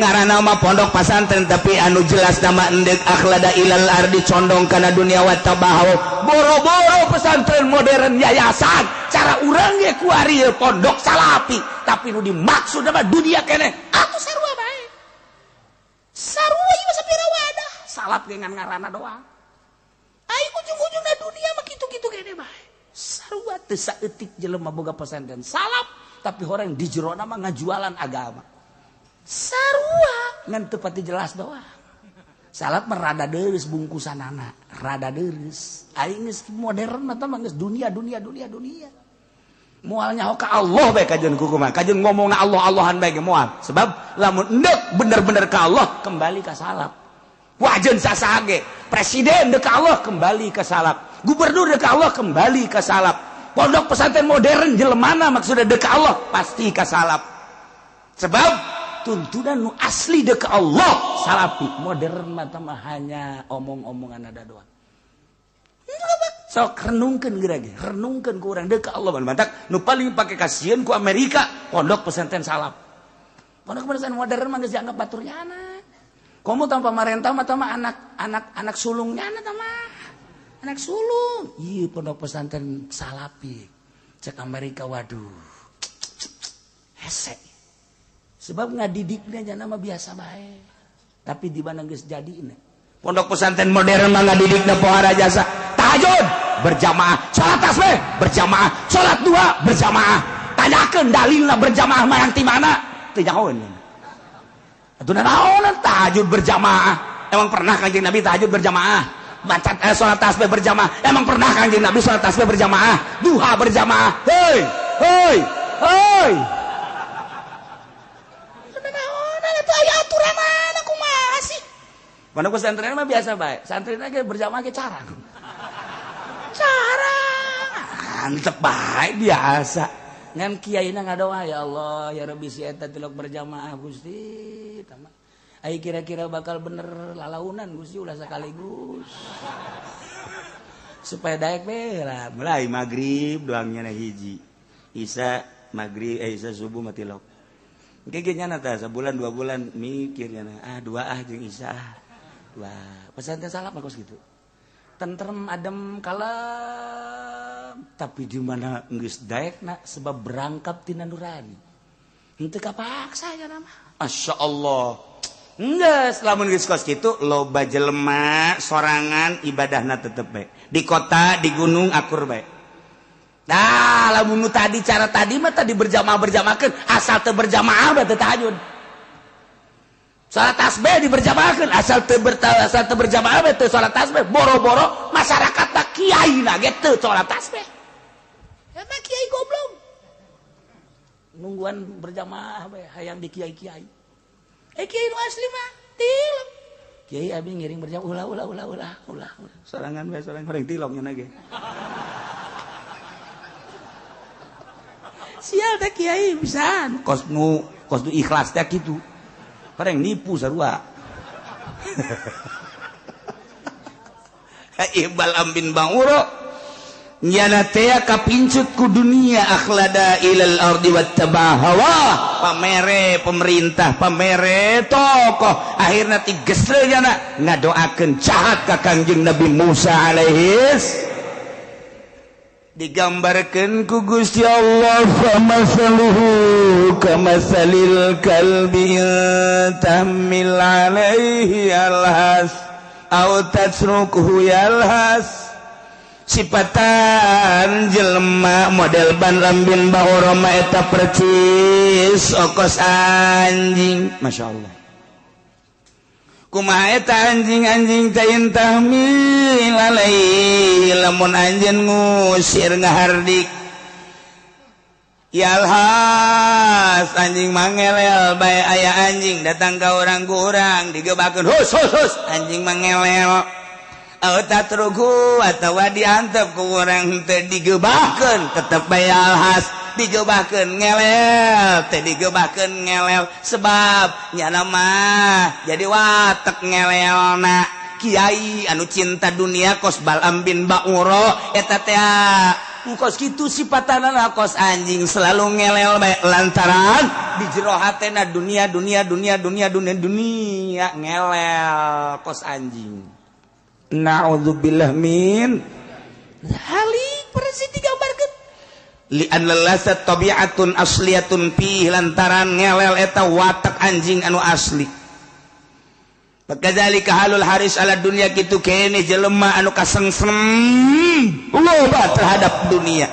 ngaranna mah pondok pasantren tapi anu jelas nama endek akhlada ilal ardi condong kana dunia wa tabahaw boro-boro pesantren modern yayasan cara urang ge kuari pondok salapi tapi nu dimaksud mah dunia keneh atuh sarua bae sarua ieu sapira wadah salap ge ngan ngaranna doang ai ujung-ujungna dunia mah kitu-kitu keneh bae sarua teu saeutik jelema boga pesantren salap tapi orang di jerona mah ngajualan agama sarua ngan teu pati jelas doang salap mah rada deureuss bungkusanana rada deureuss aing geus modern mah tah geus dunia dunia dunia dunia moal nyaho ka Allah bae kajeun kumaha kajeun ngomongna Allah Allahan bae ge moal sebab lamun endek bener-bener ka Allah kembali ka salap wajeun sasaha ge presiden deuk ka Allah kembali ka salap gubernur deuk ka Allah kembali ka salap pondok pesantren modern jelemana maksudnya deuk ka Allah pasti ka salap sebab tuntunan nu asli deuk ka Allah salapi modern mah mah hanya omong-omongan ada doang sok renungkeun geura ge renungkeun ku urang deuk ka Allah mantak nu paling pake kasieun ku Amerika pondok pesantren salap pondok pesantren modern mah geus dianggap batur nyana komo tanpa pamarentah mah tah anak anak anak sulung nyana tah mah anak sulung ieu pondok pesantren salapi cek Amerika waduh hese sebab ngadidiknya nyana mah biasa bae tapi di mana geus jadina pondok pesantren modern mah ngadidikna pohara jasa tahajud berjamaah salat tasbih berjamaah salat duha berjamaah tanyakeun dalilna berjamaah mah yang ti mana teu nyahoeun atuh naonan tahajud berjamaah emang pernah Kanjeng Nabi tahajud berjamaah baca salat tasbih berjamaah emang pernah Kanjeng Nabi salat tasbih berjamaah duha berjamaah hei hei hei naonan atuh aya aturan mana kumaha sih pondok pesantren mah biasa bae santrina ge berjamaah ge carang carang antep bae biasa ngan kiaina ngadoa ya Allah ya Rabbi si eta tilok berjamaah Gusti tama ai kira-kira bakal bener lalaunan Gusti ulah sekaligus supaya daek we lah mulai magrib doangnya na hiji isa magrib isa subuh mah tilok engke ge nyana tah sabulan dua bulan mikir nyana ah dua ah jeung isa ah dua pesantren salaf mah kos kitu tentrem adem kalem tapi di mana geus daekna sebab berangkap tina nurani henteu kapaksa nya mah masyaallah geus lamun geus kos kitu loba jelema sorangan ibadahna tetep bae di kota di gunung akur bae nah lamun nu tadi cara tadi mah tadi berjamaah berjamaahkeun asal teu berjamaah bae teu tahajud salat tasbih diberjamaahkeun asal teu asal teu berjamaah bae teu salat tasbih boro-boro masyarakat tak kiai na ge teu salat tasbih eta kiai goblok nungguan berjamaah bae hayang di kiai-kiai kiai nu asli mah tilok kiai abi ngiring berjamaah ulah ulah ulah ulah ulah sorangan bae sorangan horeng tilok nya ge sial teh kiai pisan kos nu ikhlas teh kitu horeng nipu sarua Ibal ambin banguro nyana teh kapincut ku dunia akhlada ilal ardi wattaba hawa pamere pemerintah pamere tokoh akhirna tigesle nyana ngadoakeun jahat ka Kangjeng Nabi Musa alaihis digambarkeun ku Gusti Allah famasaluhu kamasalil kalbi tahmil alaihi alhas au tasrukuhu yalhas sipatan jelema model ban lambin bahoroma eta percis okos anjing Masya Allah kumaha eta anjing-anjing teh tahmil alaihi lamun anjeun ngusir ngahardik yalhas anjing mangelel bae aya anjing datang ka urang-urang digebakeun hus hus hus anjing mangelel Aw tatruku atawa diantep ku urang teu digebahkeun tetep bae alhas digebahkeun ngelel teu digebahkeun ngelel sebab nyana mah jadi watek ngelelna. Kiai anu cinta dunia kos Balam bin Ba'uro eta teh kos kitu sipatanana kos anjing selalu ngelel bae lantaran di jero hatena dunia dunia dunia dunia dunia dunia ngelel kos anjing. Na'udzubillah min halik persis digambarkeun li anna lasat tabi'atun asliyatun fi lantaran ngelel eta watak anjing anu asli. Kadzalika halul haris ala dunya kitu kene jelema anu kasengsem loba terhadap dunia.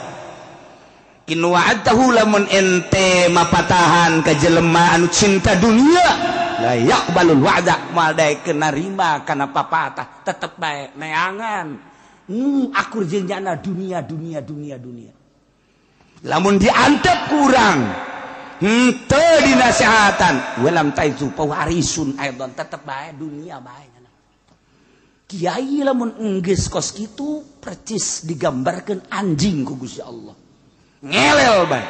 In wa'adtahu lamun ente mapatahan ka jelema anu cinta dunia la yaqbalul wa'da moal daekeun narima kana papatah tetep bae neangan akur jeung nyana dunia dunia dunia dunia. Lamun diantep kurang henteu dinasehatan walam taizu pawarisun aidon tetep bae dunia bae. Kiai lamun enggeus kos kitu percis digambarkeun anjing ku Gusti Allah. Ngelel bae.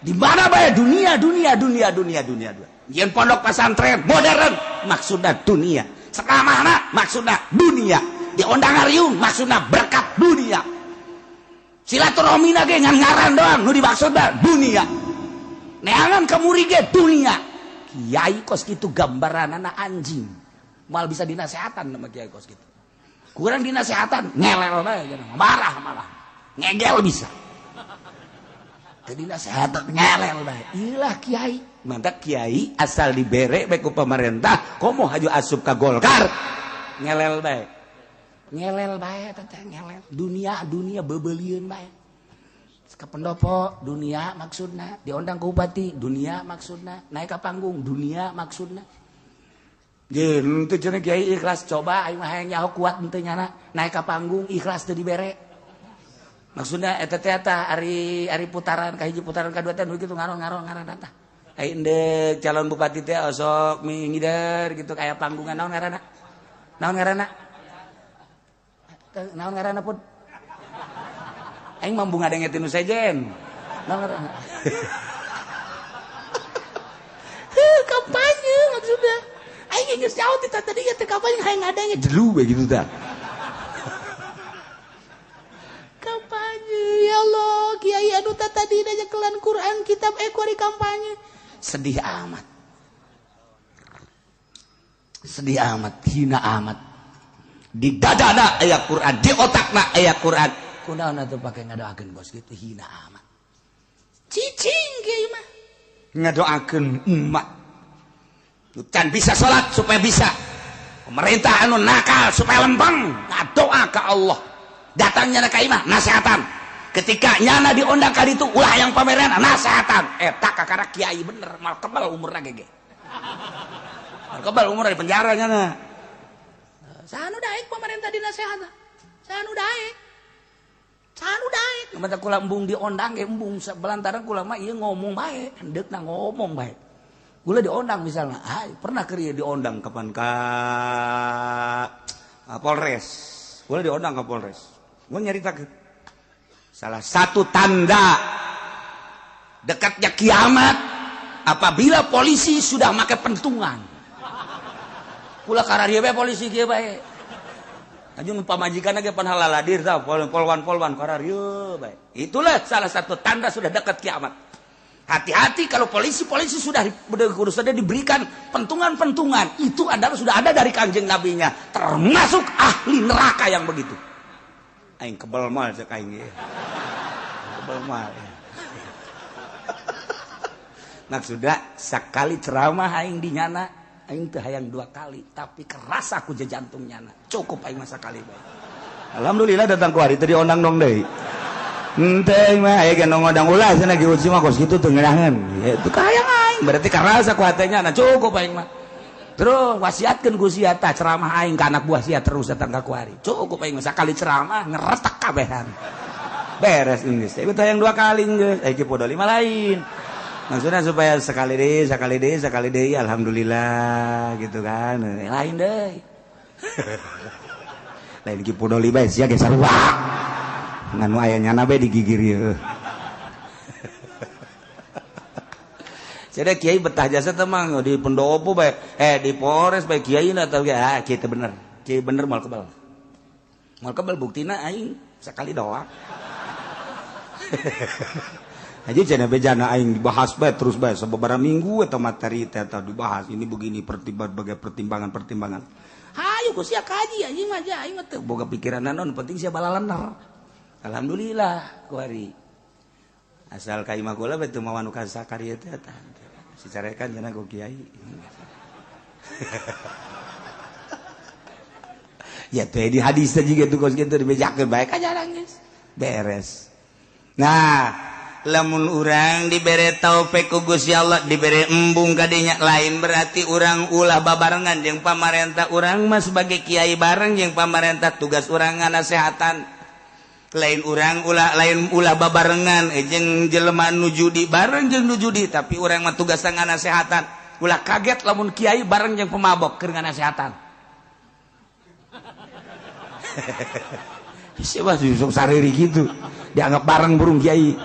Di mana bae dunia dunia dunia dunia dunia dunia. Yen pondok pesantren modern maksudna dunia. Sekamana maksudna dunia. Diondang ariung maksudna berkat dunia. Silaturahmina ge ngan ngaran doang nu dimaksudna dunia. Neangan kamuri ge dunia. Kiai kos kitu gambaranana anjing. Moal bisa dinasehatan sama kiai kos kitu. Kurang dinasehatan ngelel bae marah malah. Ngegel bisa. Teu dinasehatan ngelel bae. Ilah kiai. Mantap kiai asal dibere bae ku pemerintah komo haju asup ka Golkar. Ngelel bae. Ngelel bae teh ngelel. Dunia dunia bebelieun bae. Ke pendopo dunia maksudna, diondang ke bupati dunia maksudna, naik ke panggung dunia maksudna. Jeung teu cenah kiai ikhlas coba aing mah hayang nyaho kuat henteu nyana naik ke panggung ikhlas teu dibere. Maksudna eta teh tah ari ari putaran ka hiji putaran ka dua teh nu kitu ngaron-ngaron ngaran tah. Ai endek calon bupati teh osok mingider gitu aya panggungan naon ngaranna? Naon ngaranna? Naon ngaranna pun? Aing mambu ngadenge tinu sejen. Naon ngaranna? Heuh, kampanye maksudnya. Aing geus jauh ti tadi teh kampanye hayang ngadenge jelu we gitu tah. Kampanye ya Allah, kiai anu tadi nyekelan Quran kitab kuari kampanye. Sedih amat. Sedih amat, hina amat. Di dadana aya Quran, di otakna aya Quran. Kunaon atuh pake ngadoakeun bos gitu hina amat. Cicing kiai mah. Ngadoakeun umat. Can bisa salat supaya bisa. Pemerintah anu nakal supaya lempeng, ngadoa ka Allah. Datangnya ka imah nasehatan. Ketika nyana diondang ka ditu ulah yang pameran nasehatan. Eta kakara kiai bener, mal kebal umurna gege. Mal kebal umurna di penjara nyana. Saha nu daek pemerintah dinasehatan? Saha nu daek? Saha nu daek? Mata kula embung diondang ge embung belantaran kula mah ieu ngomong bae, hendeukna ngomong bae. Kula diondang misalnya, ai pernah keur ieu diondang kapan ka Polres. Kula diondang ka Polres. Gua nyaritakeun. Salah satu tanda dekatnya kiamat apabila polisi sudah make pentungan. Kula kararieu bae polisi kieu bae. Anjing pamajikan ge pan halaladir tah polwan-polwan kararieu bae. Itulah salah satu tanda sudah dekat kiamat. Hati-hati kalau polisi-polisi sudah diberikan pentungan-pentungan, itu adalah sudah ada dari Kanjeng Nabinya, termasuk ahli neraka yang begitu. Aing kebel mal cek aing ge. Kebel mal. Maksudna sakali ceramah aing di nyana, aing teu hayang dua kali, tapi keras aku jantung nyana. Cukup aing mah sakali bae. Alhamdulillah datang ku hari teu diondang dong deui. Henteu mah aya ge ngondang ulah cenah ge mah kos kitu teu ngeunaheun. Itu kahayang aing, berarti karasa ku hatenya na cukup aing mah. Terus wasiatkeun ku sia tah ceramah aing ka anak buah sia terus datang ka kuari. Cukup aing mah sakali ceramah ngeretek kabehan. Beres geus. Ieu teh hayang dua kali geus. Aya ge podo lima lain. Maksudnya supaya sekali deui, sekali deui, sekali deui alhamdulillah gitu kan. Lain deui. Lain Ki Pudoli bae sia ge sarua. Ngan nu aya nyana bae digigir ieu. Jadi kiai betah jasa teh mah di pendopo bae, di Polres bae kiai na teh ah kiai teh bener. Kiai bener moal kebal. Moal kebal buktina aing sekali doang. Aja cenah bejana aing dibahas bae terus bae sababaraha minggu eta materi teh eta dibahas ini begini berbagai pertimbangan-pertimbangan. Hayu ku sia kaji anjing mah aing mah teu boga pikiran naon penting sia balalener. Alhamdulillah kuari. Asal ka imah kula bae teu mawa nu kasakari teh eta. Si carekan cenah ku kiai. Ya teh di hadis teh jiga tuh kos kitu dibejakeun bae ka jalan geus. Beres. Nah, lamun urang dibere taufik ku Gusti Allah, dibere embung kadinya lain berarti urang ulah babarengan jeung pamarentah. Urang mah sebagai kiai bareng jeung pamarentah tugas urang nganasehatan. Lain urang ulah lain ulah babarengan jeung jelema nu judi bareng jeung nu judi, tapi urang mah tugas nganasehatan. Ulah kaget lamun kiai bareng jeung pemabok keur nganasehatan. Siapa sih sok sariri gitu dianggap bareng burung kiai.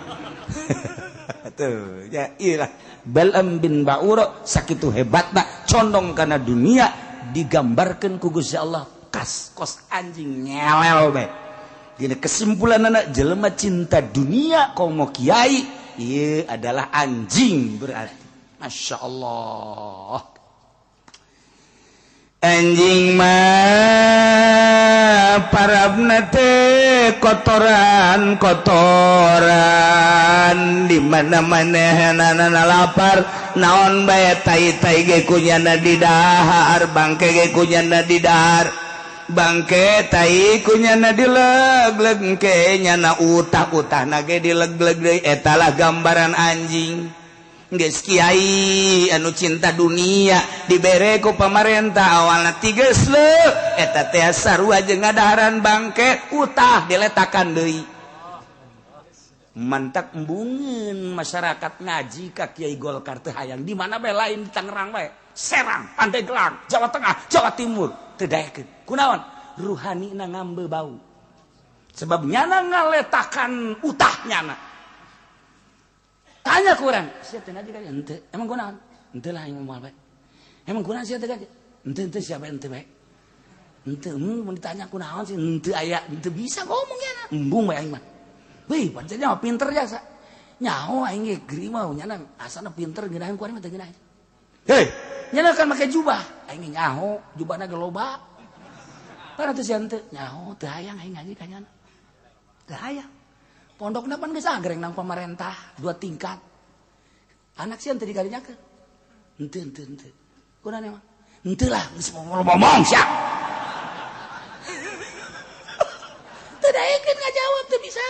Tuh ya iyalah Bal'am bin Ba'ura sakitu hebatna condong kana dunia digambarkeun ku Gusti Allah kas kos anjing nyelel bae. Dina kesimpulan anak jelema cinta dunia komo kiai ieu adalah anjing berarti. Masya Allah. Anjing mah parabna teh kotoran kotoran di mana-mana hanana lapar naon bae tai-tai ge kunyana didahar bangke ge kunyana didahar bangke tai kunyana dileg-leg ke nyana utah-utahna ge dileg-leg deui eta lah gambaran anjing. Geus kiai anu cinta dunia dibere ku pamarentah awalna tiges leuh eta teh sarua jeung ngadaharan bangke utah diletakan deui. Mantak embungeun masyarakat ngaji ka Kiai Golkar teh hayang di mana bae lain di Tangerang bae, Serang, Pandeglang, Jawa Tengah, Jawa Timur teu daekeun. Kunaon? Ruhanina ngambe bau. Sebab nyana ngaletakan utah nyana. Tanya kurang, siapa teh ngaji ka henteu? Emang kunaon? Henteu lah aing moal bae. Emang kunaon sia teh ngaji? Henteu henteu siapa henteu bae. Henteu mun ditanya kunaon sih henteu aya, henteu bisa ngomong nyana. Embung bae aing mah. Wih, pancen mah pinter jasa. Nyaho aing ge geri mah nyana asana pinter ngeunaheun ku aing mah teu ngeunaheun. Hei, nyana kan make jubah. Aing nyaho, jubahna ge loba. Para teh sia henteu, nyaho teu hayang aing ngaji ka nyana. Teu hayang. Pondokna pan geus agreng nang pamarentah, 2 tingkat. Anak sia teu dikarinyakeun. Henteu henteu henteu. Kunaon emang? Henteu lah, geus ngomong sia. Teu daekeun ngajawab teu bisa.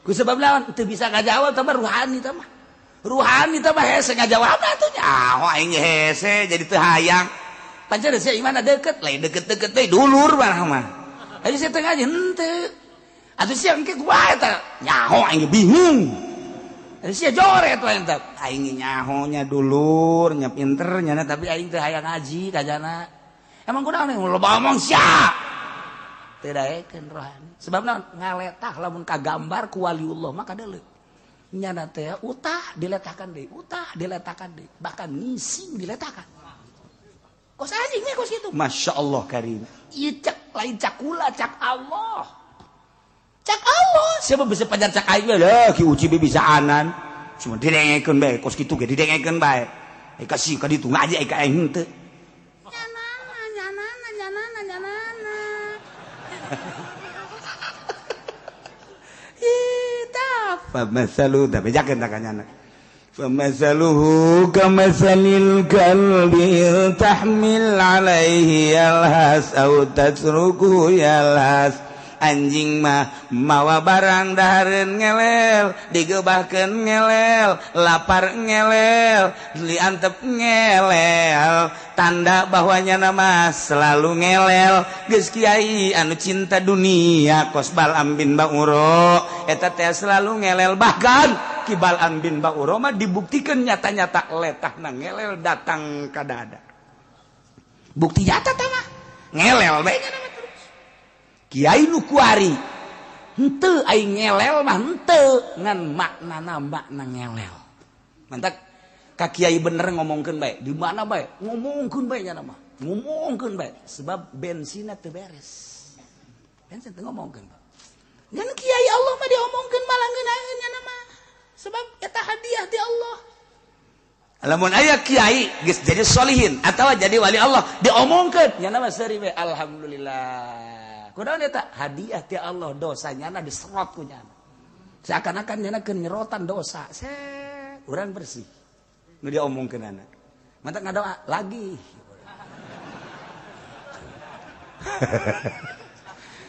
Ku sebab lawan teu bisa ngajawab tambah ruhani tah mah. Ruhani tah mah hese ngajawabna atuh nyaho aing hese jadi teu hayang. Pancen sia imana deukeut, lain deukeut-deukeut deui dulur mah mah. Ayo sia teu ngaji henteu. Atuh sia engke kumaha eta? Nyaho aing bingung. Atuh sia joret we eta. Aing nyaho nya dulur nya pinter nya tapi aing teu hayang ngaji kajana. Emang kunaon loba omong sia. Teu daekeun rohani. Sebab naon? Ngaletah lamun kagambar ku waliullah mah kadeuleu. Nyana teh utah diletakan deui, utah diletakan deui, bahkan ngising diletakan. Kos anjing we kos kitu. Masya Allah karim. Ieu cak lain cakula cak Allah. Cak Allah, siapa bisa pajar cak aing lah ki uci bisa anan. Cuma didengekeun bae kos kitu ge didengekeun bae. Ai kasih ka ditu ngaji ai ka aing henteu. Nyanana nyanana nyanana nyanana. Ih, tah fa masalu da bejakeun ta ka nyana. Fa masaluhu kamasalil kalbi tahmil alaihi yalhas au tatruku yalhas. Anjing mah mawa barang dahareun ngelel, digebahkeun ngelel, lapar ngelel, diantep ngelel, tanda bahwa nyana mah selalu ngelel. Geus kiai anu cinta dunia kos Bal'am bin Ba'ura eta teh selalu ngelel, bahkan Ki Bal'am bin Ba'ura mah dibuktikan nyata-nyata letahna ngelel datang ka dada. Bukti nyata tah mah ngelel bae nyana mah. Kiai nu kuari henteu aing ngelel mah henteu ngan maknana makna ngelel. Mantak ka kiai bener ngomongkeun bae. Di mana bae? Ngomongkeun bae nya mah. Ngomongkeun bae sebab bensinna teu beres. Bensin teu ngomongkeun. Ngan kiai Allah mah diomongkeun malah ngeunaheun nya mah. Sebab eta hadiah ti Allah. Lamun aya kiai geus jadi solihin atawa jadi wali Allah diomongkeun nya mah seuri we alhamdulillah. Kunaon eta hadiah ti Allah dosa nyana diserot ku nyana. Seakan-akan nyana keur nyerotan dosa. Set, urang bersih. Nu diomongkeunana. Mantak ngadoa lagi.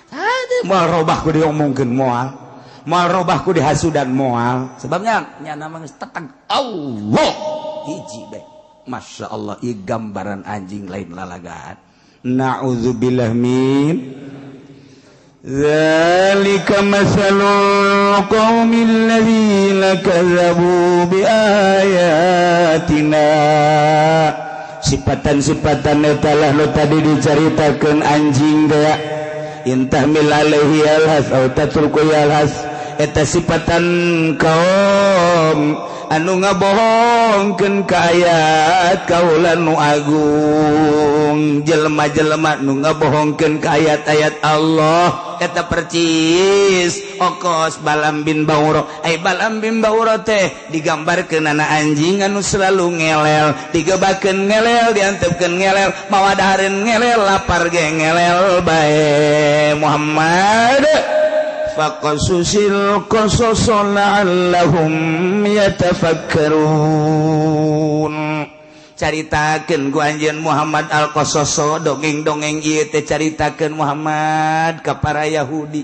Hade moal robah ku diomongkeun moal. Moal robah ku dihasudan moal. Sebabnya nyana mah geus teteg Allah hiji bae. Masya Allah ieu gambaran anjing lain lalagaan. Na'udzubillah min Zalika masalul qaumil ladzina kazzabu biayatina. Sifatan-sifatan eta lah nu tadi dicaritakeun anjing teh intahmil alaihi alhas au tatruku alhas eta sifatan kaum anu ngabohongkeun ka ayat kaula nu agung jelema-jelema nu ngabohongkeun ka ayat-ayat Allah eta percis okos Balam bin Bauro. Ai Balam bin Bauro teh digambarkeun ana anjing anu selalu ngelel, digebakeun ngelel, diantepkeun ngelel, mawa dahareun ngelel, lapar ge ngelel bae. Muhammad faqasusil qasas la'allahum yatafakkarun. Caritakeun ku anjeun Muhammad al-Qasaso dongeng-dongeng ieu teh caritakeun Muhammad ka para Yahudi.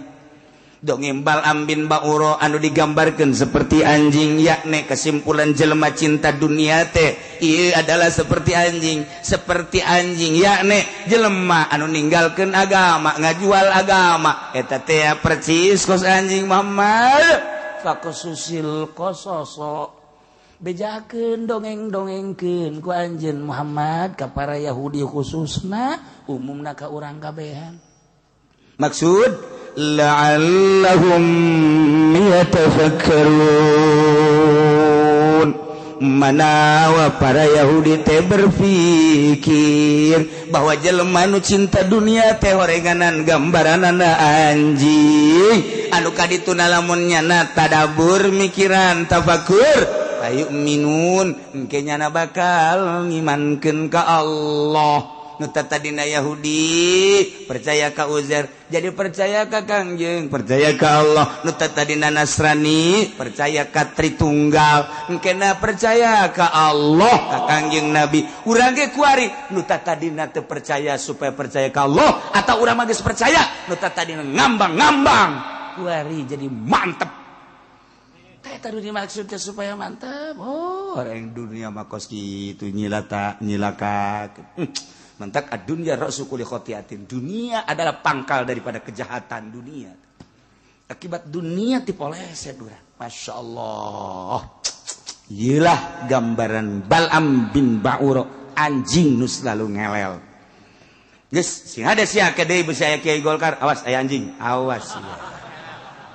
Dongeng Bal'am bin Ba'ura anu digambarkeun seperti anjing, yakni kesimpulan jelema cinta dunia teh ieu adalah seperti anjing, yakni jelema anu ninggalkeun agama, ngajual agama eta teh percis kos anjing. Muhammad faqasusil qasaso bejakeun dongeng-dongengkeun ku anjeun Muhammad ka para Yahudi khususna umumna ka urang kabehan. Maksud la'allahum yatafakkarun, manawa para Yahudi teh berpikir bahwa jelema nu cinta dunia teh horenganan gambaranana anjing anu kadituna lamun nyana tadabur mikiran tafakur ayu'minun engke nyana bakal ngimankeun ka Allah. Nu tadina Yahudi percaya ka Uzair jadi percaya ka Kangjeng, percaya ka Allah. Nu tadina Nasrani percaya ka Tritunggal engkena percaya ka Allah ka Kangjeng Nabi. Urang ge kuari nu tadina teu percaya supaya percaya ka Allah atau urang mah geus percaya nu tadina ngambang-ngambang kuari jadi mantep. Teh tadi dimaksudnya supaya mantep. Oh, orang dunia mah kos kitu nyilata nyilaka. Mantak ad-dunya ra'su kulli khotiatin. Dunia adalah pangkal daripada kejahatan dunia. Akibat dunia dipoleset urang. Masya Allah. Iyalah gambaran Bal'am bin Ba'ura, anjing nu selalu ngelel. Geus sing hade sia ke deui beusi aya kiai Golkar, awas aya anjing, awas sia.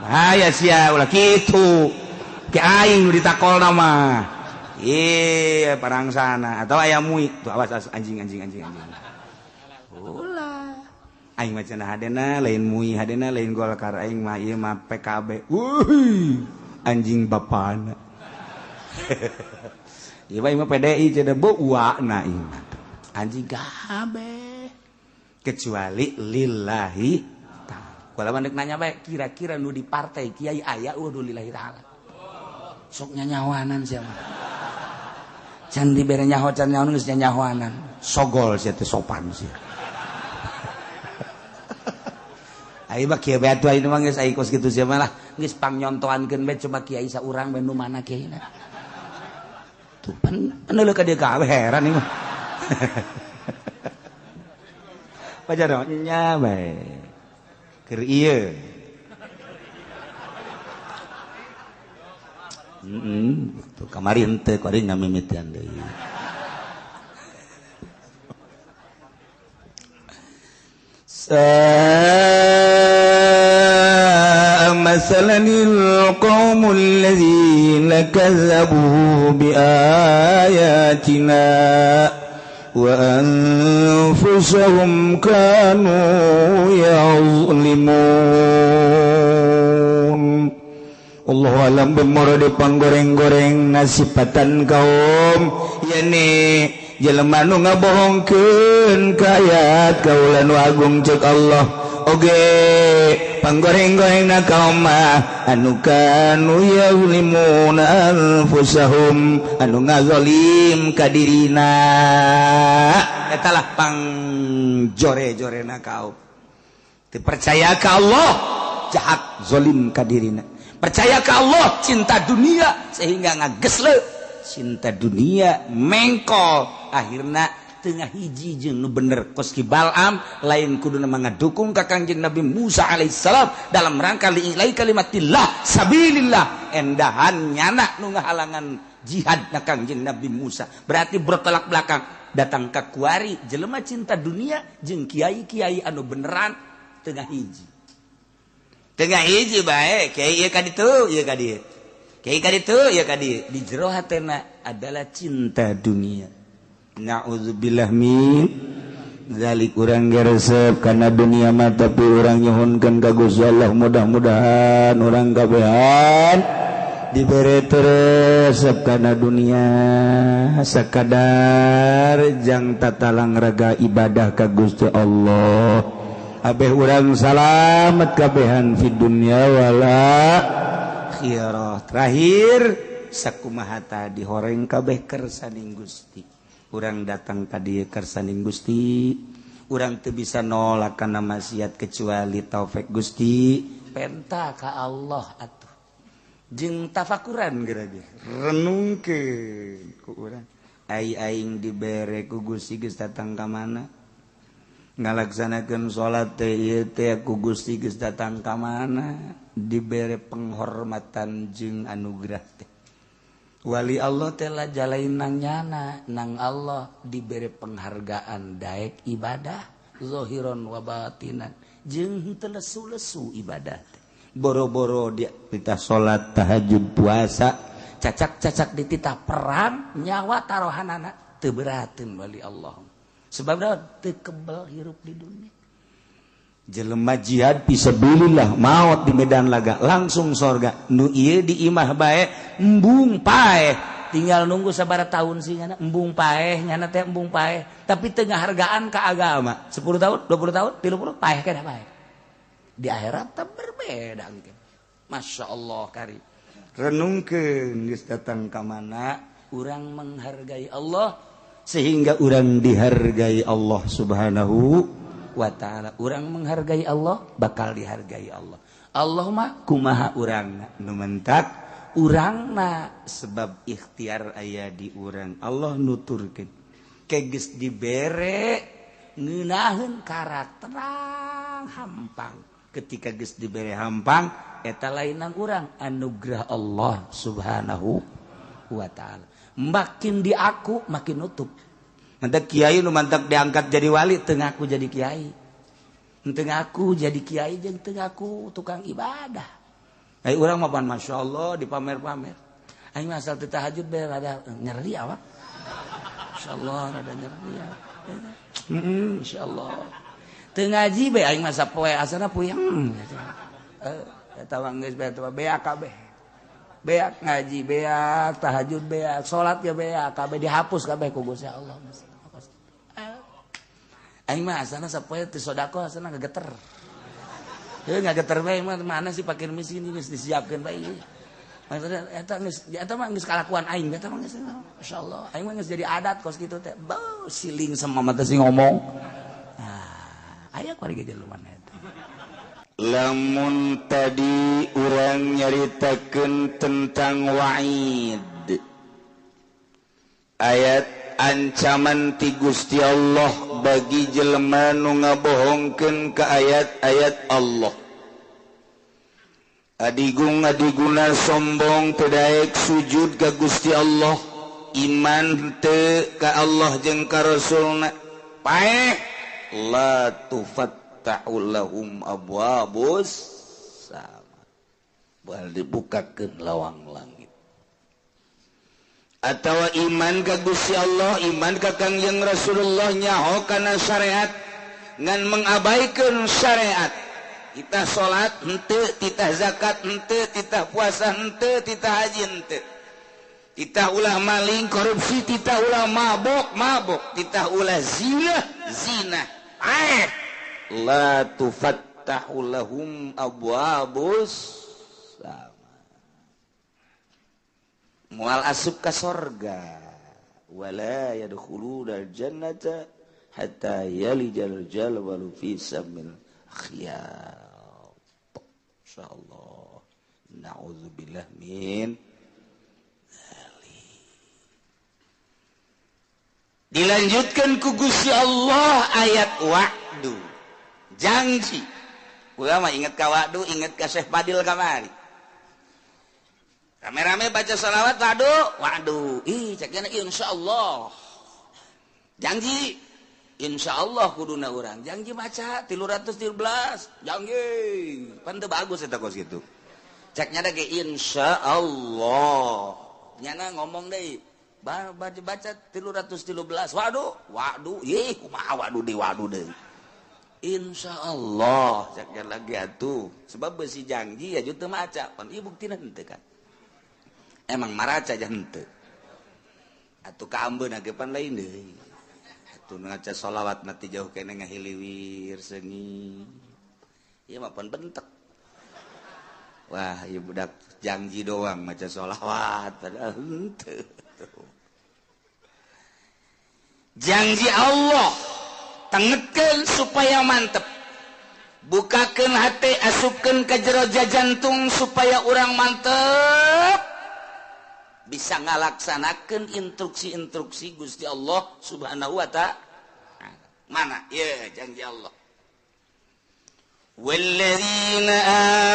Bahaya sia ulah kitu. Ki aing nu ditakolna mah. Iya parang sana atau ayam mui tuh awas, awas anjing anjing anjing anjing. Ulah aing mah cenah hadena lain mui hadena lain Golkar aing mah ieu mah PKB. Wuih anjing bapana. Ieu mah mah PDI cenah beuana ieu mah. Anjing kabeh kecuali lillahi ta'ala. Kula mah nanya bae kira-kira nu di partai kiai aya eueuh lillahi ta'ala. Sok nyanyawanan sia mah. Can dibere nyaho can nyaho geus nyanyahoanan. Sogol sia teh sopan sia. Ai mah kieu bae atuh ayeuna mah geus ai kos kitu sia mah lah. Geus pangnyontoankeun bae coba kiai saurang bae nu mana kiaina. Tuh pan neuleuh ka dieu kabeh heran ieu mah. Pajar nya bae. Keur ieu. Tuh kamari henteu kuari ngamimitian deui. Mathalanil qaumul ladzina kazzabu bi ayatina wa anfusahum kanu ya'zlimun. Allahu alam bemoro di panggoreng-goreng nasipatan kaum yani jelema nu ngabohongkeun ka ayat kaula nu agung cek Allah oge panggoreng-gorengna kaum mah anu kanu yazlimuna anfusahum anu ngazalim ka dirina eta lah pangjore-jorena kaum teu percaya ka Allah jahat zalim ka dirina percaya ka Allah cinta dunia sehingga ngagesle cinta dunia mengkol akhirna tengah hiji jeung nu bener kos ki Balam lain kuduna ngadukung ka Kangjeng Nabi Musa alaihissalam dalam rangka li'ilai kalimatillah sabilillah endahan nyana nu ngahalangan jihad na Kangjeng Nabi Musa berarti bertolak belakang datang ka kuari jelema cinta dunia jeung kiai-kiai anu beneran tengah hiji tengah hiji bae kiai ieu ka ditu ieu ka dieu kiai ka ditu ieu ka dieu di jero hatena adalah cinta dunia. Na'udzubillah min zalik. Urang geresep kana dunia mah tapi urang nyuhunkeun ka Gusti Allah mudah-mudahan urang kabehan dibere resep kana dunia sakadar jang tatalang raga ibadah ka Gusti Allah abeh urang salamet kabehan fid dunya wala akhirah. Terakhir sakumaha tadi horeng kabeh kersaning Gusti urang datang ka dieu kersaning Gusti urang teu bisa nolak kana maksiat kecuali taufik Gusti penta ka Allah atuh jeung tafakuran geura ge renungkeun ku urang ai aing dibere ku Gusti geus datang ka mana ngalaksanakeun salat teh ieu teh ku Gusti geus datang ka mana dibere penghormatan jeung anugerah teh wali Allah teh jalain nang nyana nang Allah dibere penghargaan daek ibadah zahiron wa batinan jeung henteu lesu-lesu ibadah teh boro-boro dia titah salat tahajud puasa cacak-cacak dititah perang nyawa tarohanana teu berateun wali Allah sebab teu kebel hirup di dunia. Jelema jihad fisabilillah maot di medan laga langsung sorga nu ieu di imah bae embung paeh tinggal nunggu sabaraha tahun sih nyana embung paeh nyana teh embung paeh tapi teu ngahargaan ka agama 10 tahun 20 tahun 30 paeh kana paeh di akhirat teh berbeda engke. Masya Allah kari renungkeun geus datang ka mana urang menghargai Allah sehingga urang dihargai Allah Subhanahu wa ta'ala. Urang menghargai Allah bakal dihargai Allah. Allah mah kumaha urangna nu mentak urangna sebab ikhtiar aya di urang. Allah nuturkeun ke geus dibere ngeunaheun karakterang hampang. Ketika geus dibere hampang eta lain nang urang anugerah Allah Subhanahu wa ta'ala. Makin diaku makin nutup. Mantak kiai nu mantak diangkat jadi wali teu ngaku jadi kiai. Teu ngaku jadi kiai jeung teu ngaku tukang ibadah. Ai urang mah pan masyaallah dipamer-pamer. Aing mah asal teu tahajud bae rada nyeri awak. Insyaallah rada nyeri ya. Insyaallah. Teu ngaji bae aing mah sapoe asana puyeng. Eta mah geus bae eta beak kabeh. Beak ngaji beak, tahajud beak, salat ge beak, kabeh dihapus kabeh ku Gusti Allah. Aing mah asana sapoe teu sedekah asana ngageter. Heuh ngageter bae mah mana sih pakir miskin geus disiapkeun bae. Maksudna eta geus eta mah geus kalakuan aing eta mah geus masyaallah. Aing mah geus jadi adat kos kitu teh. Beuh siling sama mah teh sing ngomong. Ah, aya kuari ge jelema eta. Lamun tadi urang nyaritakeun tentang wa'id ayat ancaman ti Gusti Allah bagi jelema nu ngabohongkeun ka ayat-ayat Allah. Adigung adiguna sombong teu daek sujud ka Gusti Allah, iman teu ka Allah jeung ka Rasulna. Paeh la tufatta'u lahum abwabus sama. Bal dibukakeun lawang langit. Atawa iman ka Gusti Allah, iman ka Kangjeng Rasulullah, nyaho kana syariat ngan mengabaikan syariat. Titah salat henteu, titah zakat henteu, titah puasa henteu, titah haji henteu. Titah ulah maling korupsi, titah ulah mabok mabok, titah ulah zina zina. La tufattahu lahum abwabus sama. Moal asup ka sorga, wala yadkhuluna jannata hatta yalijal jalwalu fi samil khiyat. Insyaallah. Na'udzubillah min dzalik. Dilanjutkan ku Gusti Allah ayat wa'du, janji. Gua mah inget ka wa'du, inget ka Syekh Fadil kamari. Rame-rame baca sholawat wa'du, wa'du. Ih, ceknya insyaallah. Janji insyaallah kuduna urang. Janji maca 313, janji. Pan teu bagus eta kos kitu. Ceknya ge insyaallah. Nyana ngomong deui, baca 313, wa'du, wa'du. Ih, kumaha wa'du deui, wa'du deui. Insyaallah ceknya lagi atuh. Sebab besi janji ya teu maca, pan ieu buktina henteu kan. Emang maraca aja henteu. Atuh kaambeun ge pan lain deui. Atuh ngaca sholawat mati jauh kene ngahiliwir seungit. Ieu mah pan bentek. Wah, ieu budak janji doang maca sholawat padahal henteu. Janji Allah tengetkeun supaya mantep. Bukakeun hate, asupkeun ka jero jantung supaya urang mantep. Bisa ngalaksanakan instruksi-instruksi Gusti Allah Subhanahu wa ta'ala. Mana? Ya, janji Allah. Walladzina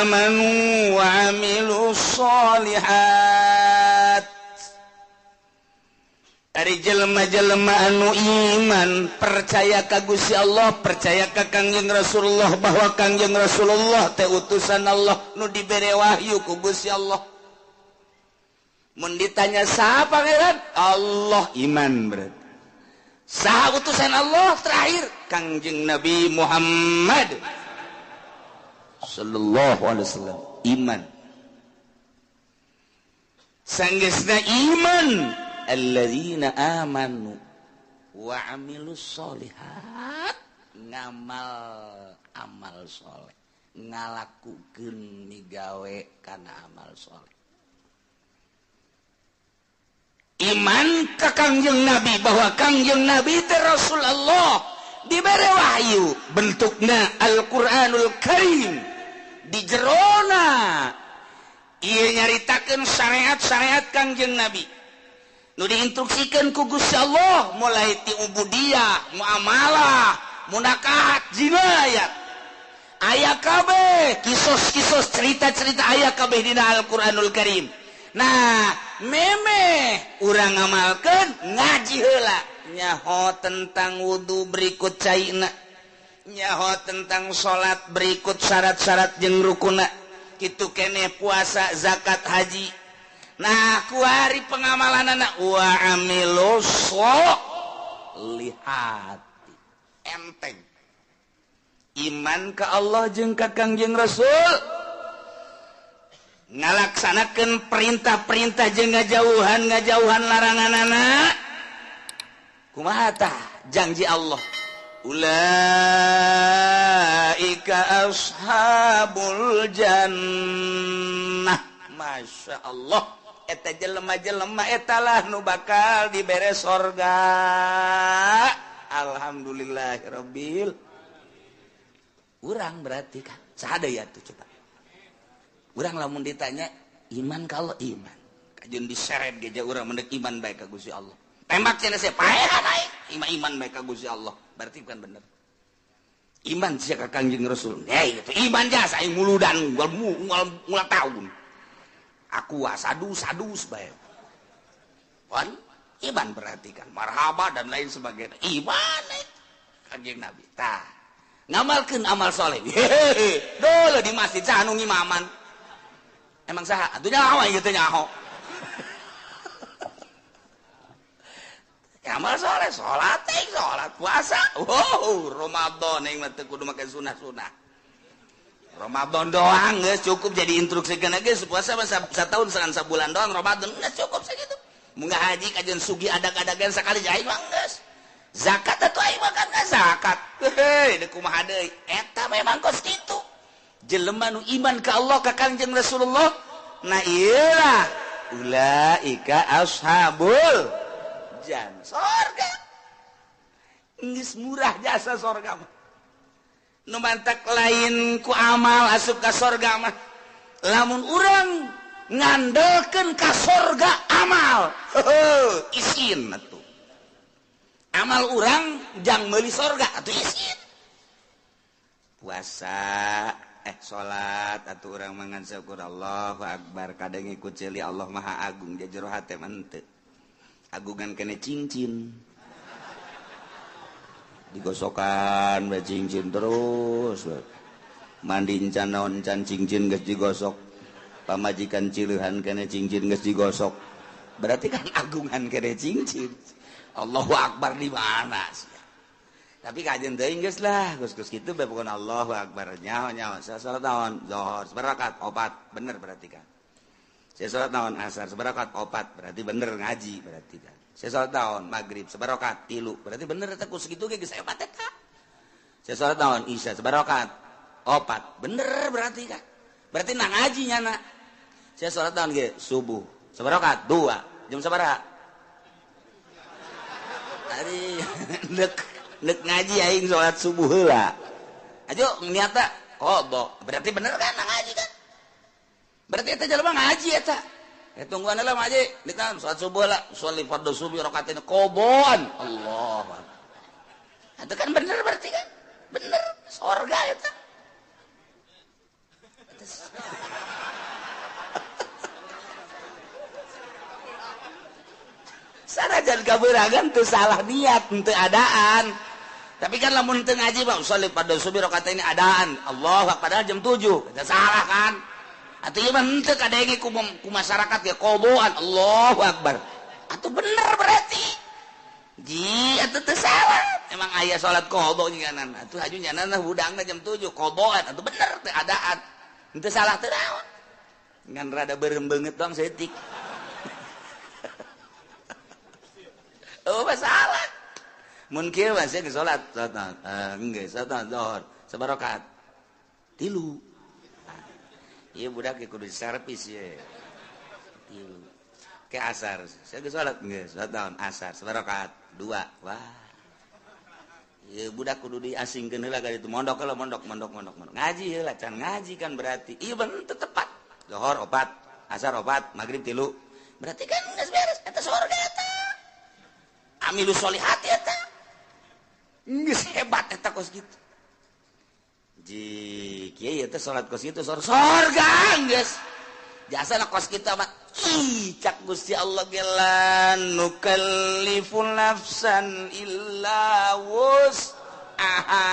amanu wa amilus sholihat. Ari jelema-jelema anu iman, percaya ka Gusti Allah, percaya ka Kangjeng Rasulullah bahwa Kangjeng Rasulullah teh utusan Allah nu dibere wahyu ku Gusti Allah. Mun ditanya saha pangeran? Allah, iman berarti. Saha utusan Allah terakhir? Kangjeng Nabi Muhammad sallallahu alaihi wasallam. Iman. Sanggeusna iman, alladzina amanu wa amilus sholihat, ngamal amal soleh, ngalakukeun migawe kana amal soleh. Iman ka Kangjeng Nabi bahwa Kangjeng Nabi teh Rasulullah, dibere wahyu bentukna Al-Qur'anul Karim, di jerona ieu nyaritakeun syariat-syariat Kangjeng Nabi nu diinstruksikeun ku Gusti Allah mulai ti ubudiyah, muamalah, munakahat, jinayat. Aya kabeh kisos-kisos cerita-cerita aya kabeh dina Al-Qur'anul Karim. Nah, memeh urang ngamalkeun ngaji heula, nyaho tentang wudu berikut caina, nyaho tentang salat berikut syarat-syarat jeung rukuna, kitu keneh puasa, zakat, haji. Nah, kuari pengamalanana wa amilus sholihat. Enteng. Iman ka Allah jeung ka Kangjeng Rasul, ngalaksanakeun perintah-perintah jeung ngajauhan laranganana. Kumaha tah janji Allah? Ulaika ashabul jannah. Masya Allah, eta jelema-jelema etalah nu bakal dibere sorga. Alhamdulillahirabbil. Urang berarti kan saha deui atuh coba. Urang lamun ditanya iman kalau iman, kajun diseret geja urang mendek iman baik ka Gusti Allah. Tembak cenah sia paehan aing, iman baik ka Gusti Allah. Berarti bukan bener. Iman sia ka Kangjeng Rasul. Hei, itu iman jasa aing muludan ngul tahun. Aku sadu-sadu bae. Wan iman berarti kan marhaba dan lain sebagainya. Iman Kangjeng Nabi. Tah, ngamalkeun amal soleh. Hehehe, dole di masjid saha nu ngimaman. Emang saha? Atuh nyaho aing teh nyaho. Amal soleh, sholat, sholat, puasa. Wow, Ramadan yang mah teu kudu make sunah-sunah. Ramadan doang geus cukup jadi instruksi kana geus puasa mah satahun sangan sabulan doang Ramadan geus cukup sakitu. Munggah haji kajian sugi adag-adagan sakali aing mah geus. Zakat atuh aing mah kan zakat. Heuh, deuk kumaha deui? Eta memang kos kitu. Jelema nu iman ka Allah ka Kangjeng Rasulullah, nah ieu lah ulaika ashabul jan sorga. Geus murah jasa sorga mah. Nu mantak lain ku amal asup ka sorga mah. Lamun urang ngandelkeun ka sorga amal, heuh isin atuh. Amal urang jang meuli sorga atuh isin. Puasa salat atuh urang mangan syukur Allahu akbar kadang ngikut ceuli Allah Maha Agung jero hate mah henteu. Agungan kene cincin digosokan bae cincin terus mandi encan naon encan cincin geus digosok pamajikan cileuhan kene cincin geus digosok berarti kan agungan kene cincin. Allahu akbar di mana sih? Tapi kajian teuing geus lah geus-geus kitu bae pokona Allahu akbar nyaho nyaho salat naon zuhur sabarakat opat bener berarti kan. Saya sholat naon asar sebarakat opat berarti bener ngaji berarti kan. Saya sholat naon maghrib sebarakat tilu berarti bener eta ku sakitu ge geus hebat eta. Saya sholat naon isya sebarakat opat bener berarti kan. Berarti na ngaji nyana. Saya sholat naon ge subuh sebarakat dua jam sabaraha? Ari nek ngaji aing sholat subuh heula. Ajo niatna qada berarti bener kan na ngaji kan. Berarti eta jelema ngaji eta. Tungguan lah ngaji, dikam salat subuh lah, sholli fardhu subuh rakaatain qobon. Allah. Itu kan bener berarti kan? Bener, sorga eta. Sanajan kabeuragan teu salah niat, teu adaan. Tapi kan lamun teu ngaji mah sholli fardhu subuh rakaatain adaan. Allah padahal jam 7. Eta salah kan? Atuh ieu mah henteu kadenge ku masyarakat ge qoboan Allahu akbar. Atuh bener berarti. Ji atuh teu salah. Emang aya salat qobo nyanan. Atuh haju nyanan hudangna jam 7 qoboan atuh bener teu adaan. Henteu salah teu naon. Ngan rada beureum beungeut doang saeutik. Oh masalah. Mun kieu mah sia geus salat, salat geus salat zuhur sabarakat. Tilu. Iya budak kudu servis ye. Tilu. Ke asar. Saya geus salat geus salat naon asar sabarakat dua. Wah. Ieu budak kudu diasingkeun heula ka ditu mondok heula mondok mondok mondok mondok. Ngaji heula can ngaji kan berarti. Ieu bener teu tepat. Zuhur opat, asar opat, magrib tilu. Berarti kan geus beres eta surga eta. Amilu sholihat eta. Geus hebat eta kos kitu. Ji kieu teh salat kos kitu sorga geus. Jasana kos kitu mah ih cak Gusti Allah ge la nukallifu nafsan illa wus'aha.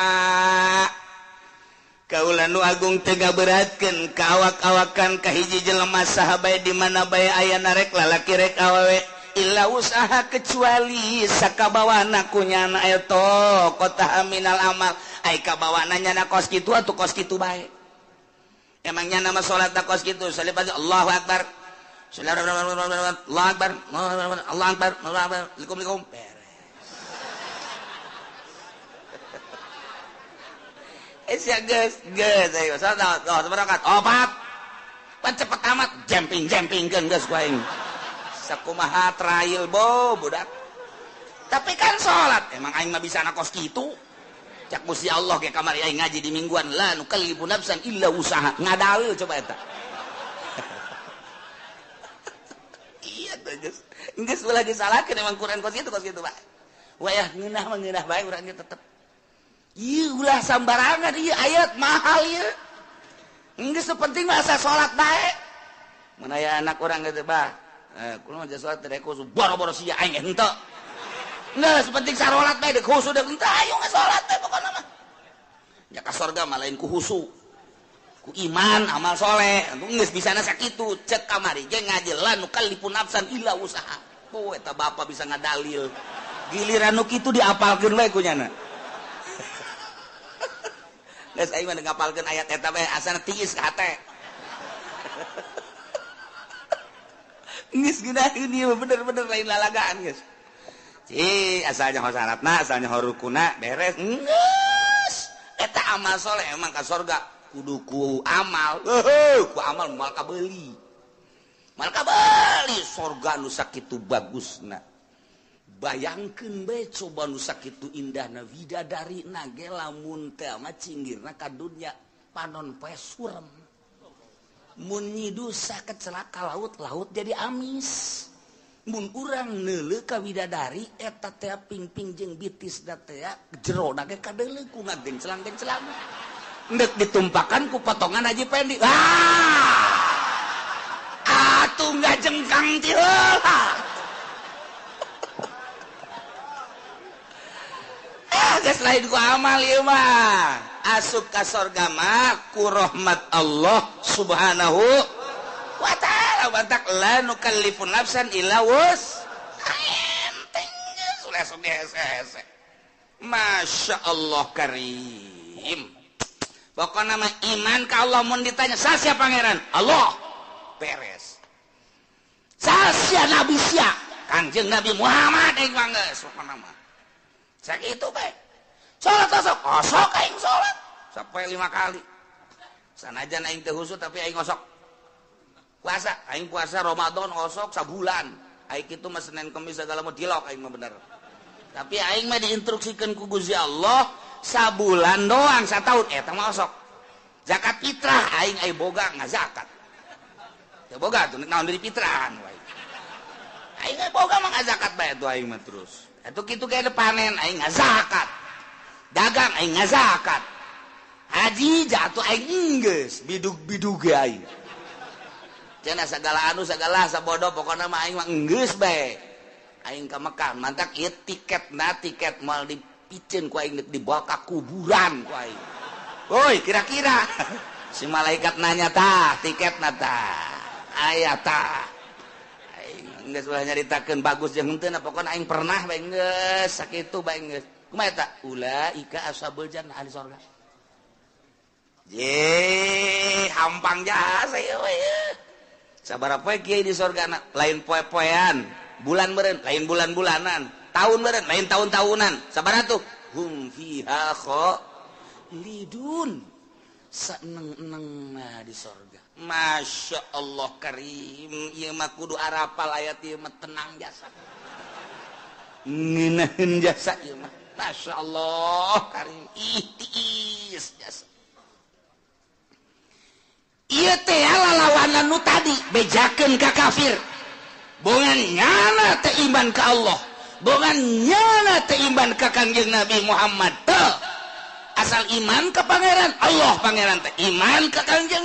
Kaula nu agung teu ngaberatkeun ka awak-awakan ka hiji jelema saha bae di mana bae aya rek lalaki rek awewe illa usaha kecuali sakabawana ku nyana eta kota minal amal ai kabawana nyana kos kitu atuh kos kitu bae. Emang nyana mah salat kos kitu salih Allahu akbar Allahu akbar Allahu akbar Allahu akbar likum beres. Sia geus geus ayo salat sabarakat opat pan cepet amat jemping-jempingkeun geus ku aing. Sakumaha trail bo budak. Tapi kan salat emang aing mah bisa kos kitu. Cak Gusti Allah ge kamari aing ngaji di mingguan la nukallifu nafsan illa usaha. Ngadaul coba eta. Iya tuh geus. Geus ulah disalahkeun emang Quran kos kitu Pak. Wayah ngeunah mah ngeunah bae urang ge tetep. Ieu ulah sambarangan ieu ayat mahal ieu. Geus penting mah asa salat bae. Mun aya anak urang geus bah. Kulo mah salat teh khusu boro-boro sia aing henteu. Geus penting sarolat bae deuk khusu deuk henteu ayo salat bae pokona mah. Nya ka sorga mah lain ku khusu. Ku iman amal soleh geus bisana sakitu cek kamari ge ngaji la nukallifu nafsan illa usaha. Oh eta bapak bisa ngadalil. Giliran nu kitu diapalkeun we ku nyana. Geus aing mah ngapalkeun ayat eta bae asana tiis ka hate. Geus geunaheun ieu bener-bener lain lalagaan geus. Ci asalnya ho syaratna, asalnya ho rukuna beres. Geus eta amal soleh emang ka sorga. Kudu ku amal, ku amal moal kabeuli. Moal kabeuli sorga nu sakitu bagusna. Bayangkeun bae coba nu sakitu indahna widadari na ge lamun teh mah cinggirna ka dunya panon poe surem. Mun nyidusa kecelaka laut-laut jadi amis. Mun urang neuleuh ka widadari eta teh pingping jeung bitisna teh jerona ge kadeuleuh ku ngagencelang-gencelang. Ndek ditumpakan ku potongan Haji Pendi. Ah, atuh nggak jengkang ti heula. Ah, geus lain ku amal ieu mah. Asup ka sorga mah ku rahmat Allah Subhanahu wa ta'ala. Bantak la nukallifu nafsan illa wus. Enteng geus ulah sok hese-hese. Masya Allah karim. Pokoknya nama iman ka Allah mun ditanya sasia pangeran Allah beres. Sasia nabi sia Kangjeng Nabi Muhammad aing mah geus pokona mah. Sakitu bae. Salat osok osok aing salat sampai 5 kali. Sanajan aing teu khusyuk tapi aing osok. Puasa aing puasa Ramadan osok sabulan. Aing kitu mah Senin Kemis segala mah dilok aing mah bener. Tapi aing mah diinstruksikeun ku Gusti Allah sabulan doang sataun eta mah osok. Zakat fitrah aing ai boga ngazakat. Teu boga tuh naon dari fitrahan wae. Aing ai boga mah ngazakat bae tuh aing mah terus. Atuh kitu ge panen aing ngazakat. Dagang aing ngazakat. Haji jatuh aing geus bidug-bidug ge aing. Cenah sagala anu sagala sabodo pokona mah aing mah geus bae. Aing ka Mekah mantak ieu tiketna tiket moal di piceun ku aing dibawa ka kuburan ku aing. Woi, kira-kira si malaikat nanya tah tiketna tah. Aya tah. Aing geus ulah nyaritakeun bagus jeung henteu na pokona aing pernah bae geus sakitu bae geus. Kumaha eta? Ulaika ashabul jannah ahli surga. Ye, hampang jasa ieu we. Sabaraha poe kiai di surga lain poe-poean, bulan meureun lain bulan-bulanan. Tahun meureun lain tahun-tahunan. Sabaraha tuh? Hum fiha khalidun. Saeneng-enengna di sorga. Masya Allah karim. Ieu mah kudu arapal ayat ieu mah tenang jasa. Ngeunaheun jasa ieu mah. Masya Allah karim. Ih tiis jasa. Ieu teh lalawanan nu tadi bejakeun ka kafir. Bongan nyana teh iman ka Allah. Bongan nyana teh iman ka Kangjeng Nabi Muhammad teh. Asal iman ke pangeran Allah pangeran teh iman ke Kangjeng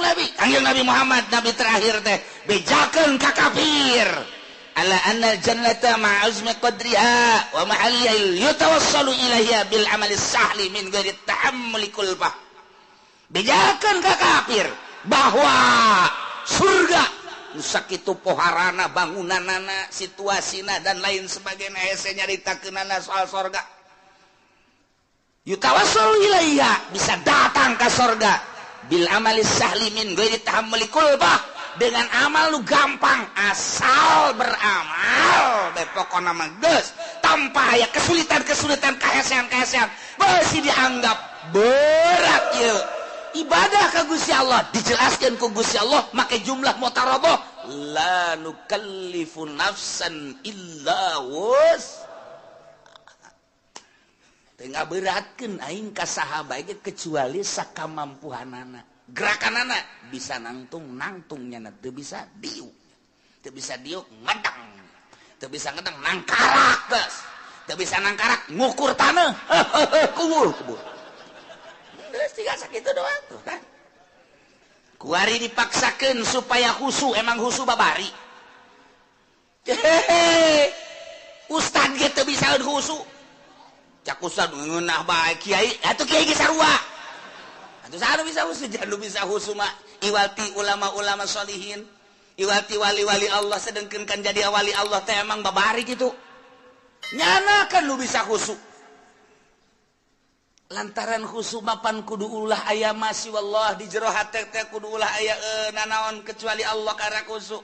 Nabi Muhammad nabi terakhir teh bejakeun ka kafir. Ala anna jannata ma'azmi qadriha wa mahalliha yatawassalu ilaiha bil amali sahli min ghairi ta'ammuli kulfah. Bejakeun ka kafir bahwa surga sakitu poharana bangunanana situasina dan lain sebagainya hese nyaritakeunana soal sorga. Yutawassalu ilaiha bisa datang ke sorga bil amali sahli min ghairi tahammuli kulbah dengan amal lu gampang asal beramal bae pokona mah geus tanpa aya kesulitan-kesulitan kahesean-kahesean beusi dianggap berat ieu ibadah ka Gusti Allah dijelaskeun ku Gusti Allah make jumlah mutarabah la nukallifu nafsan illa wus. Teu ngaberatkeun aing ka saha bae kecuali sakamampuhanana. Gerakanana bisa nangtung nangtungnya teu bisa diuk. Teu bisa diuk ngedang. Teu bisa ngedang nangkarak geus. Teu bisa nangkarak ngukur taneuh. Kubur kubur. Geus tiga sakitu doang tuh kan. Kuari dipaksakeun supaya khusu, emang khusu babari. Hehehe. Ustad ge teu bisa khusu. Cak ustad ngeunah bae kiai, atuh kiai ge sarua. Atuh saha bisa khusu? Jangan bisa khusu mah iwati ulama-ulama sholihin, iwati wali-wali Allah. Sedengkeun kan jadi wali Allah teh emang babari gitu. Nyana kan lu bisa khusu. Lantaran khusu mapan kudu ulah aya masih wallah di jero hate teh kudu ulah aya nanaon kecuali Allah karena khusu.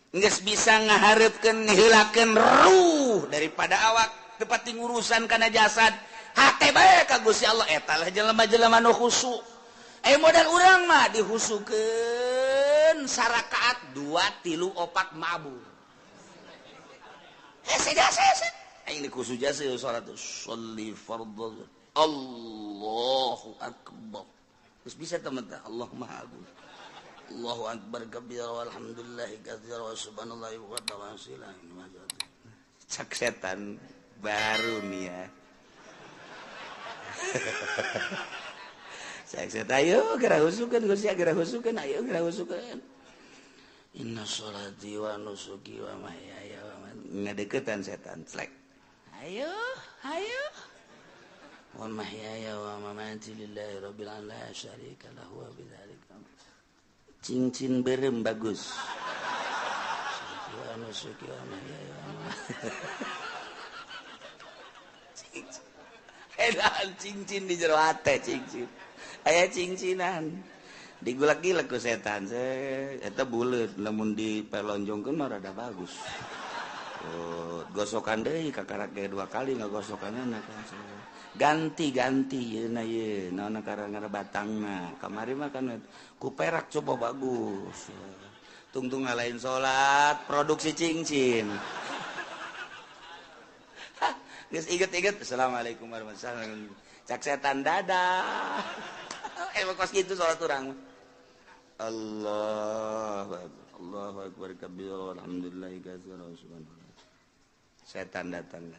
Geus bisa ngahareupkeun ngiheulakeun ruh daripada awak teu pati ngurusan kana jasad. Hate bae ka Gusti Allah eta lah jelema-jelema nu khusu. Modal urang mah dihusukeun sarakaat 2 3 4 mabur. Hese jasa hese. Aing dikhusu jasa salat sholli fardhu. Allahu akbar. Terus bisa teman teh Allah Maha Agung. Allahu akbar kabira walhamdulillahi katsira wa subhanallahi wa ta'ala. Cak setan baru nih ya. Cak setan ayo geura husukeun Gusti geura husukeun ayo geura husukeun. Inna sholati wa nusuki wa mahyaya wa mamati. Ngadeukeutan setan slek. Ayo, ayo. Wa mahyaya wa mamati lillahi rabbil alamin la syarika lahu wa bidzalika. Cincin berem bagus. Wa nusuki wa mahyaya wa mamati. Cincin. Edan cincin di jero hate cincin. Aya cincinan. Digulak-gilak ku setan. Eta buleut lamun dipelonjongkeun mah rada bagus. Oh, gosokan deui kakarak ge 2 kali ngagosokanna ganti-ganti yeuna ye naon karang batangna. Kamari mah kan ku perak coba bagus. Tungtung ngalain salat produksi cincin. Geus inget-inget assalamualaikum warahmatullahi wabarakatuh. Cak setan dadah. Emang kos gitu salat urang. Allahu akbar. Allahu akbar kabira walhamdulillahi katsira wa subhanallah. Setan datang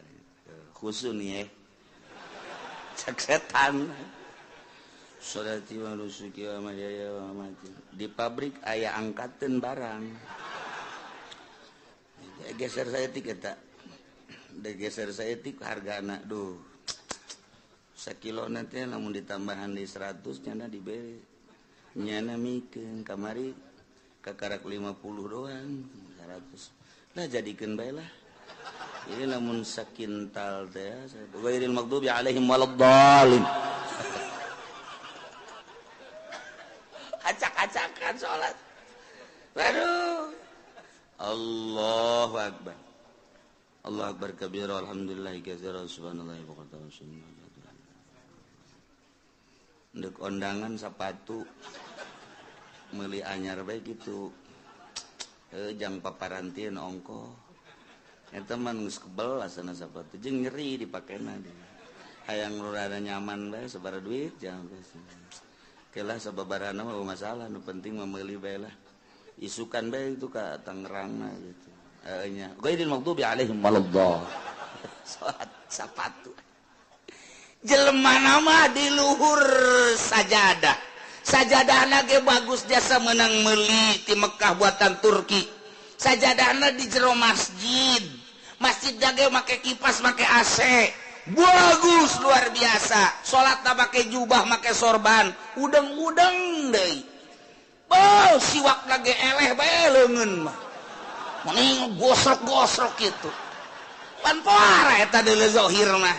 khusu nih ya. Cak setan. Sholati wa nusuki wa mahyaya wa mamati. Di pabrik aya angkateun barang. Geser saeutik eta. Geser saeutik hargana duh. Sakilo nanti lamun ditambahan di 100 nyana dibere. Nyana mikeun kamari kakarak 50 doang 100. Lah jadikeun bae lah. Ini lamun sakintal teh ghairil maghdubi alaihim waladdallin. Acak-acakan salat. Waduh. Allahu akbar. Allahu akbar kabira alhamdulillahi katsira subhanallahi wa bihamdihi. Ndek ondangan sepatu meuli anyar bae kitu. Jang paparantieun ongkoh. Eta mah geus kebel asana sapatu jeung nyeri dipakena hayang rada nyaman bae sabaraha duit jangan kelah sababarana mah masalah nu penting mah meuli bae lah isukan bae itu ka Tangerang gitu heeh nya ghairil maghdubi alaihim waladdallin. Salat sapatu jelema nama di luhur sajadah sajadahna ge bagus jasa menang meuli ti Mekah buatan Turki sajadahna di jero masjid. Masjid jage make kipas, make AC. Bagus luar biasa. Salatna make jubah, make sorban, udeng-udeng deui. Beuh, siwakna ge eleh bae leungeun mah. Mending gosrok-gosrok kitu. Pan poara eta deuleu zahir mah.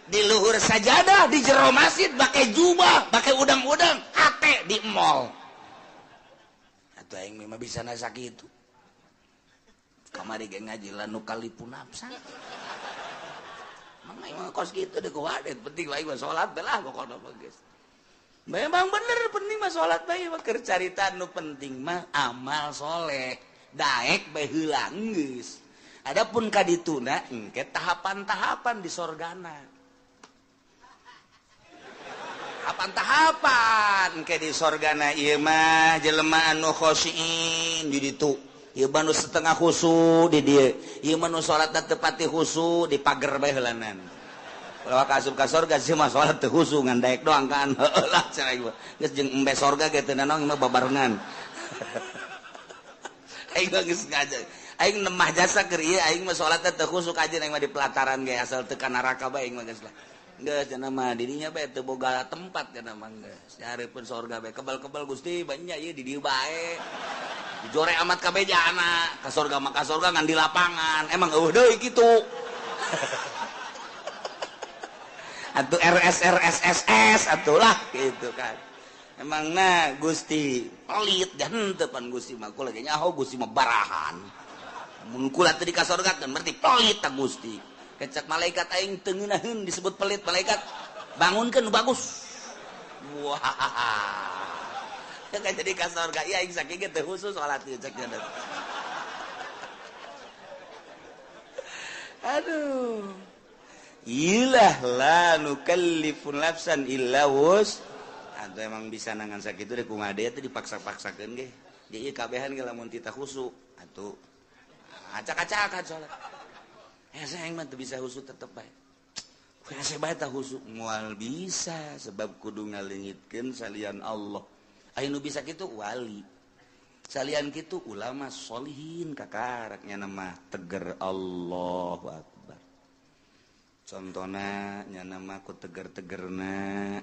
Di luhur sajadah, di jero masjid make jubah, make udeng-udeng, hate di mall. Atuh aing mah bisa nasa kitu. Kamari ge ngaji la nukallifu nafsan. Mang aing mah kos kitu deui kuwadet penting aing mah salat bae lah pokona mah geus. Memang bener penting mah salat bae mah keur carita nu penting mah amal soleh. Daek bae heula geus. Adapun ka dituna engke tahapan-tahapan di sorgana. Tahapan-tahapan engke di sorgana ieu mah jelema anu khosyin di ditu. Ieu mah nu setengah khusu di dieu. Ieu mah nu salatna teu pati khusu di pager bae heulanan. Ulah ka asup ka sorga sih mah salat teu khusu ngan daek doang kan. Heueuh lah cenah ieu. Geus jeung embe sorga ge teu nanaon mah babarengan. Aing mah geus ngajar. Aing nemah jasa keur ieu aing mah salatna teu khusu kajeun aing mah di pelataran ge asal teu ka neraka bae aing mah geus lah. Geus cenah mah dirinya bae teu boga tempat cenah mah geus. Nyareupeun sorga bae kebal-kebal Gusti banyak ieu di dieu bae. Dijore amat kabeh jana, ka sorga mah ka sorga ngan di lapangan. Emang eueuh deui kitu. Atuh RS RS SS atuh lah gitu kan. Emang na Gusti pelit dan henteu pan Gusti mah kula ge nyaho Gusti mah barahan. Mun kula teu di ka sorga kan berarti pelit ta Gusti. Kecak malaikat aing teu ngeunaheun disebut pelit malaikat bangunkeun nu bagus. Wah. Kan jadi ka sorga ieu aing sakieu ge teu khusus salat ieu cek nya. Aduh. Ilah la nukallifu nafsan illa wus. Atuh emang bisa nangan sakitu deh kumaha deui teh dipaksa-paksakeun ge. Jadi kabehan ge lamun tita khusu atuh acak-acakan salat. Hese aing mah teu bisa khusu tetep bae. Hese bae tah khusu moal bisa sebab kudu ngaleungitkeun salian Allah. Aya nu bisa kitu wali. Salian kitu ulama sholihin kakaraknya mah teger Allahu Akbar. Contona nya mah ku teger-tegerna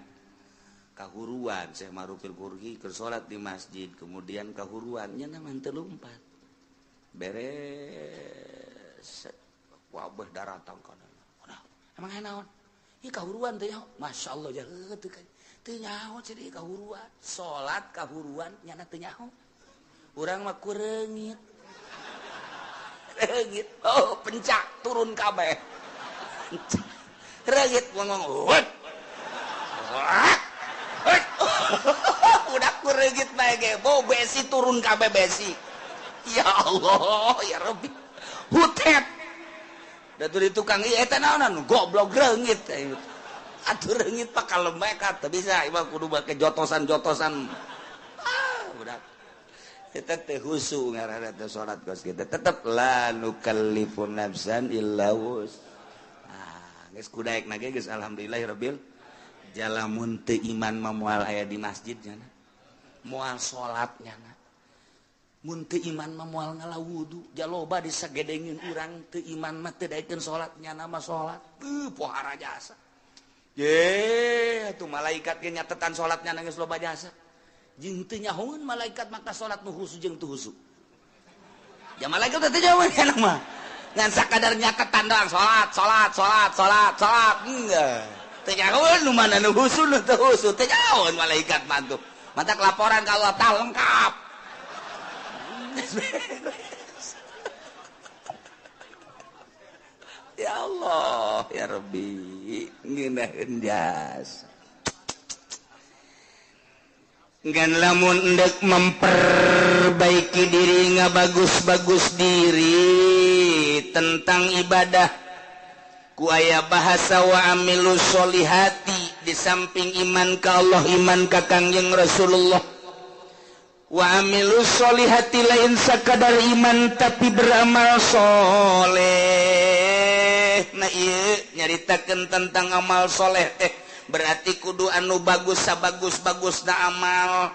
kahuruan Syekh Marufil Qurhi keur salat di masjid kemudian kahuruan nya mah teu lumpat. Beres wabah daratang kana. Emang aya naon? Ieu kahuruan teh nyaho. Masyaallah jaheut teu teu nyaho ceuk kahuruan. Salat kahuruan nyana teu nyaho. Urang mah ku reungit. Reungit. Oh, pencak turun kabeh. Reungit ngomong. Wet. Wet. Udah ku reungit bae ge. Bau besi turun kabeh besi. Ya Allah, ya Rabbi. Hutet. Da di tukang ieu eta naonan goblok reungit. Atuh reungit pak kalemekat teu bisa ieu kudu make jotosan-jotosan. Ah, budak. Eta teh khusu ngaranna teh salat kos kitu. Tetep la nukallifu nafsan illa wus. Ah, geus kudaekna ge geus alhamdulillahirabbil jalamun teu iman mah moal aya di masjid nya. Moal salat nya. Mun teu iman mah moal ngala wudu, jaloba disagedengin urang teu iman mah teu daekeun salat nyana mah salat. Teu pohara jasa. Ye, atuh malaikat ge nyatetan salat nyana geus loba jasa. Jeung teu nyahoeun malaikat maka salat nu khusu jeung teu khusu. Ya malaikat teh teu nyahoeun kana mah. Ngan sakadar nyatetan doang salat, salat, salat, salat, salat. Enggak. Teu nyahoeun nu mana nu khusu nu teu khusu, teu nyahoeun malaikat mah tuh. Mantak laporan ka Allah tah lengkap. Ya Allah, ya Rabbi, ngeunaheun jasa. Ngan lamun endek memperbaiki diri ngabagus-bagus diri tentang ibadah ku aya bahasa wa amilu sholihati di samping iman ka Allah iman ka Kangjeng Rasulullah. Wa amilu sholihati lain sakadar iman tapi beramal soleh. Nah ieu nyaritakeun tentang amal soleh teh berarti kudu anu bagus sabagus-bagusna amal.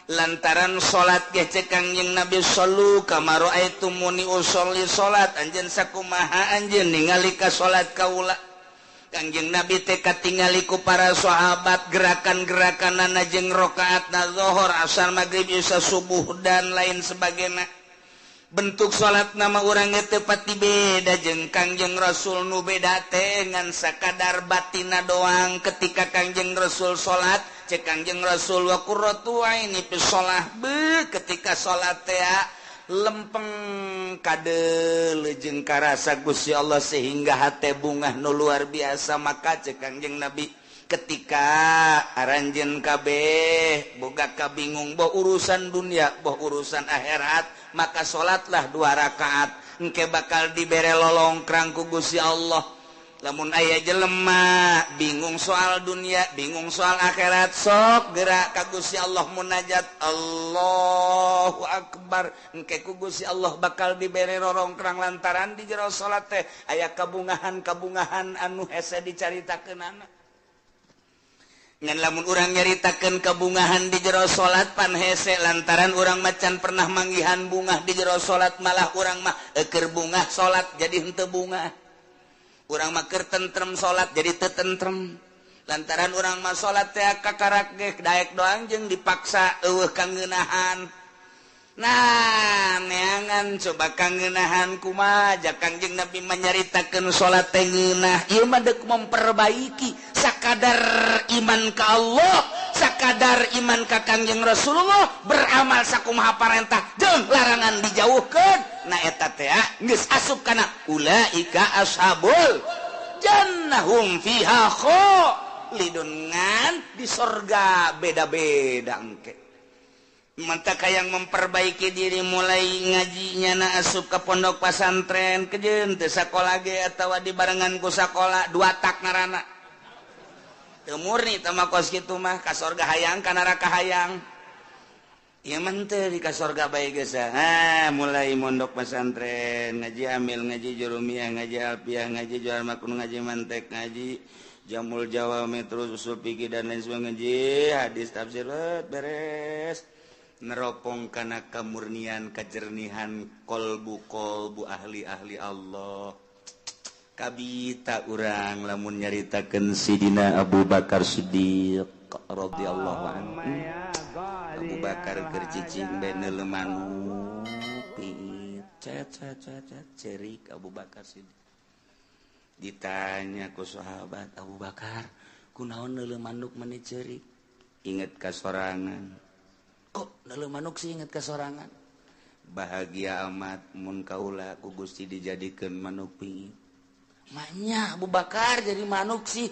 Lantaran salat ge cek Kangjeng Nabi sallu kama raaitumuni usolli salat anjeun sakumaha anjeun ningali ka salat kaula. Kangjeng Nabi teh katingali ku para sahabat gerakan-gerakanana jeung rakaatna zuhur, asar, magrib, isya, subuh dan lain sebagainya. Bentuk salat nama urang teh pati beda jeung Kangjeng Rasul nu beda teh ngan sakadar batina doang. Ketika Kangjeng Rasul salat cek Kangjeng Rasul wa qurratu aini fi shalah be ketika salat teh lempeng kade jeung karasa Gusti Allah sehingga hate bungah nu luar biasa. Maka cek Kangjeng Nabi ketika aranjeun kabeh boga kabingung boh urusan dunia boh urusan akhirat, maka salatlah 2 rakaat engke bakal dibere lolongkrang ku Gusti Allah. Lamun aya jelema bingung soal dunia bingung soal akhirat sok gerak ka Gusti Allah munajat Allahu Akbar engke ku Gusti Allah bakal dibere rorongkrang lantaran di jero salat teh aya kabungahan-kabungahan anu hese dicaritakeunana. Ngan lamun urang nyaritakeun kabungahan di jero salat pan hese lantaran urang macan pernah manggihan bungah di jero salat malah urang mah eukeur bungah salat jadi henteu bungah. Urang mah keur tentrem salat jadi teu tentrem. Lantaran urang mah salat teh kakarak ge daek doang jeung dipaksa eueuh kangeunahan. Nah, neangan coba kangeunahan kumaha ja Kangjeng Nabi menyaritakeun salat teh ngeunah. Ieu mah deuk memperbaiki sakadar iman ka Allah, sakadar iman ka Kangjeng Rasulullah, beramal sakumaha parentah jeung larangan dijauhkeun. Nah eta teh geus asup kana ulaika ashabul jannah hum fiha khalidun, ngan di sorga beda-beda engke. Mantap yang memperbaiki diri mulai ngajinya na asup ke pondok pesantren kejeun teu sakola ge atawa dibarengan ku sakola dua tak ngaranna. Teu murni teh mah kos kitu mah ka sorga hayang ka neraka hayang. Ieu mah teu di ka sorga bae geus. Ah, mulai mondok pesantren, ngaji amil, ngaji jurumiyah, ngaji alfiah, ngaji jual makun, ngaji mantek, ngaji jamul jawami, terus usul fikih dan lain sebagainya, ngaji hadis tafsir beres. Neropong kana kamurnian kejernihan kolbu-kolbu ahli-ahli Allah. Kabita urang lamun nyaritakeun Sidina Abu Bakar Siddiq radhiyallahu anhu. Abu Bakar keur cicing bae neuleu manuk piit cet cet cet cet cerik Abu Bakar Siddiq. Ditanya ku sahabat, Abu Bakar kunaon neuleu manuk meni cerik? Inget ka sorangan. Kok neuleu manuk sih inget ka sorangan? Bahagia amat mun kaula ku Gusti dijadikeun manuk pingit. Maknya Abu Bakar jadi manuk sih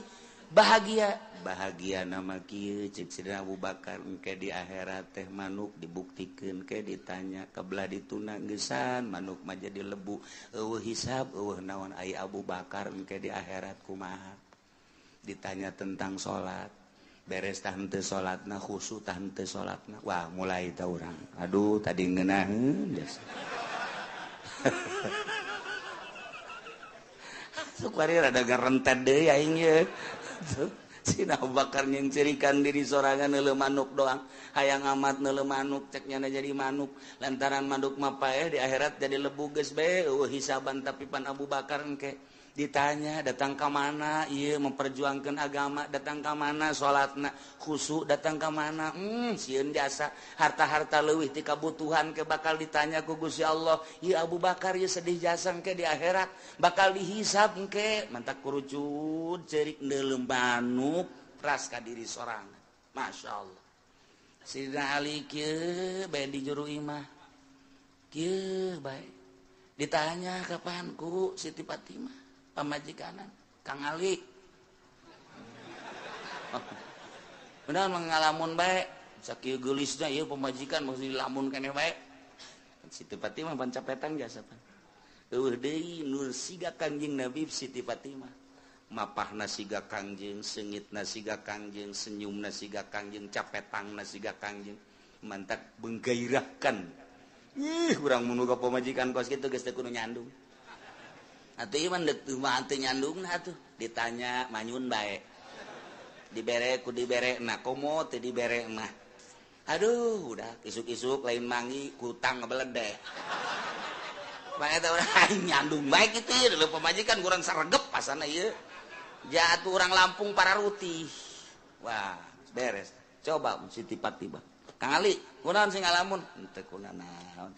bahagia. Bahagia nama kieu cek Sidina Abu Bakar engke di akhirat teh manuk dibuktikeun ke ditanya kebelah dituna geusan manuk mah jadi lebu eueuh hisab eueuh naon ai Abu Bakar engke di akhirat kumaha. Ditanya tentang salat, beres tah henteu salatna, khusyuk tah henteu salatna. Wah, mulai ta urang. Aduh, tadi ngeunaheun geus. Sukwari rada garentet deui aing ye. Sina Abu Bakar nyengcirikan diri sorangan neuleuh manuk doang. Hayang amat neuleuh manuk cek nyana jadi manuk. Lantaran manuk mah paeh di akhirat jadi lebu geus bae eueuh hisaban tapi pan Abu Bakar engke ditanya datang ka mana ieu memperjuangkeun agama, datang ka mana salatna khusyuk, datang ka mana sieun jasa harta-harta leuwih ti kabutuhan ke bakal ditanya ku Gusti Allah. Ieu Abu Bakar ieu sedih jasa engke di akhirat bakal dihisab engke mantak kurucut ceurik neuleuh manuk ras ka diri sorangan. Masya Allah. Sidina Ali kieu bae di juru imah kieu bae ditanya kapan ku Siti Fatimah pamajikanan Kang Ali. Benar mengalamun bae sakieu geulisna ieu pamajikan mesti dilamun keneh bae. Siti Fatimah pancapetan jasa pan. Eueuh deui nur siga Kangjeng Nabi Siti Fatimah. Mapahna siga Kangjeng, seungitna siga Kangjeng, senyumna siga Kangjeng, capetangna siga Kangjeng. Mantak menggairahkan. Ih, urang mun ka pamajikan kos kitu geus teu kudu nyandung. Atuh ieu mah deuk mah teu nyandungna atuh. Ditanya manyun bae. Dibere ku dibere na komo teu dibere mah. Aduh, udah isuk-isuk lain mangi kutang ngebeledeh. Bae eta urang nyandung bae kitu ieu leuh pamajikan kurang saregep pasana ieu. Jatuh urang Lampung pararuti. Wah, beres. Coba Siti Fatimah. Kang Ali, kunaon sing ngalamun? Henteu kunanaon.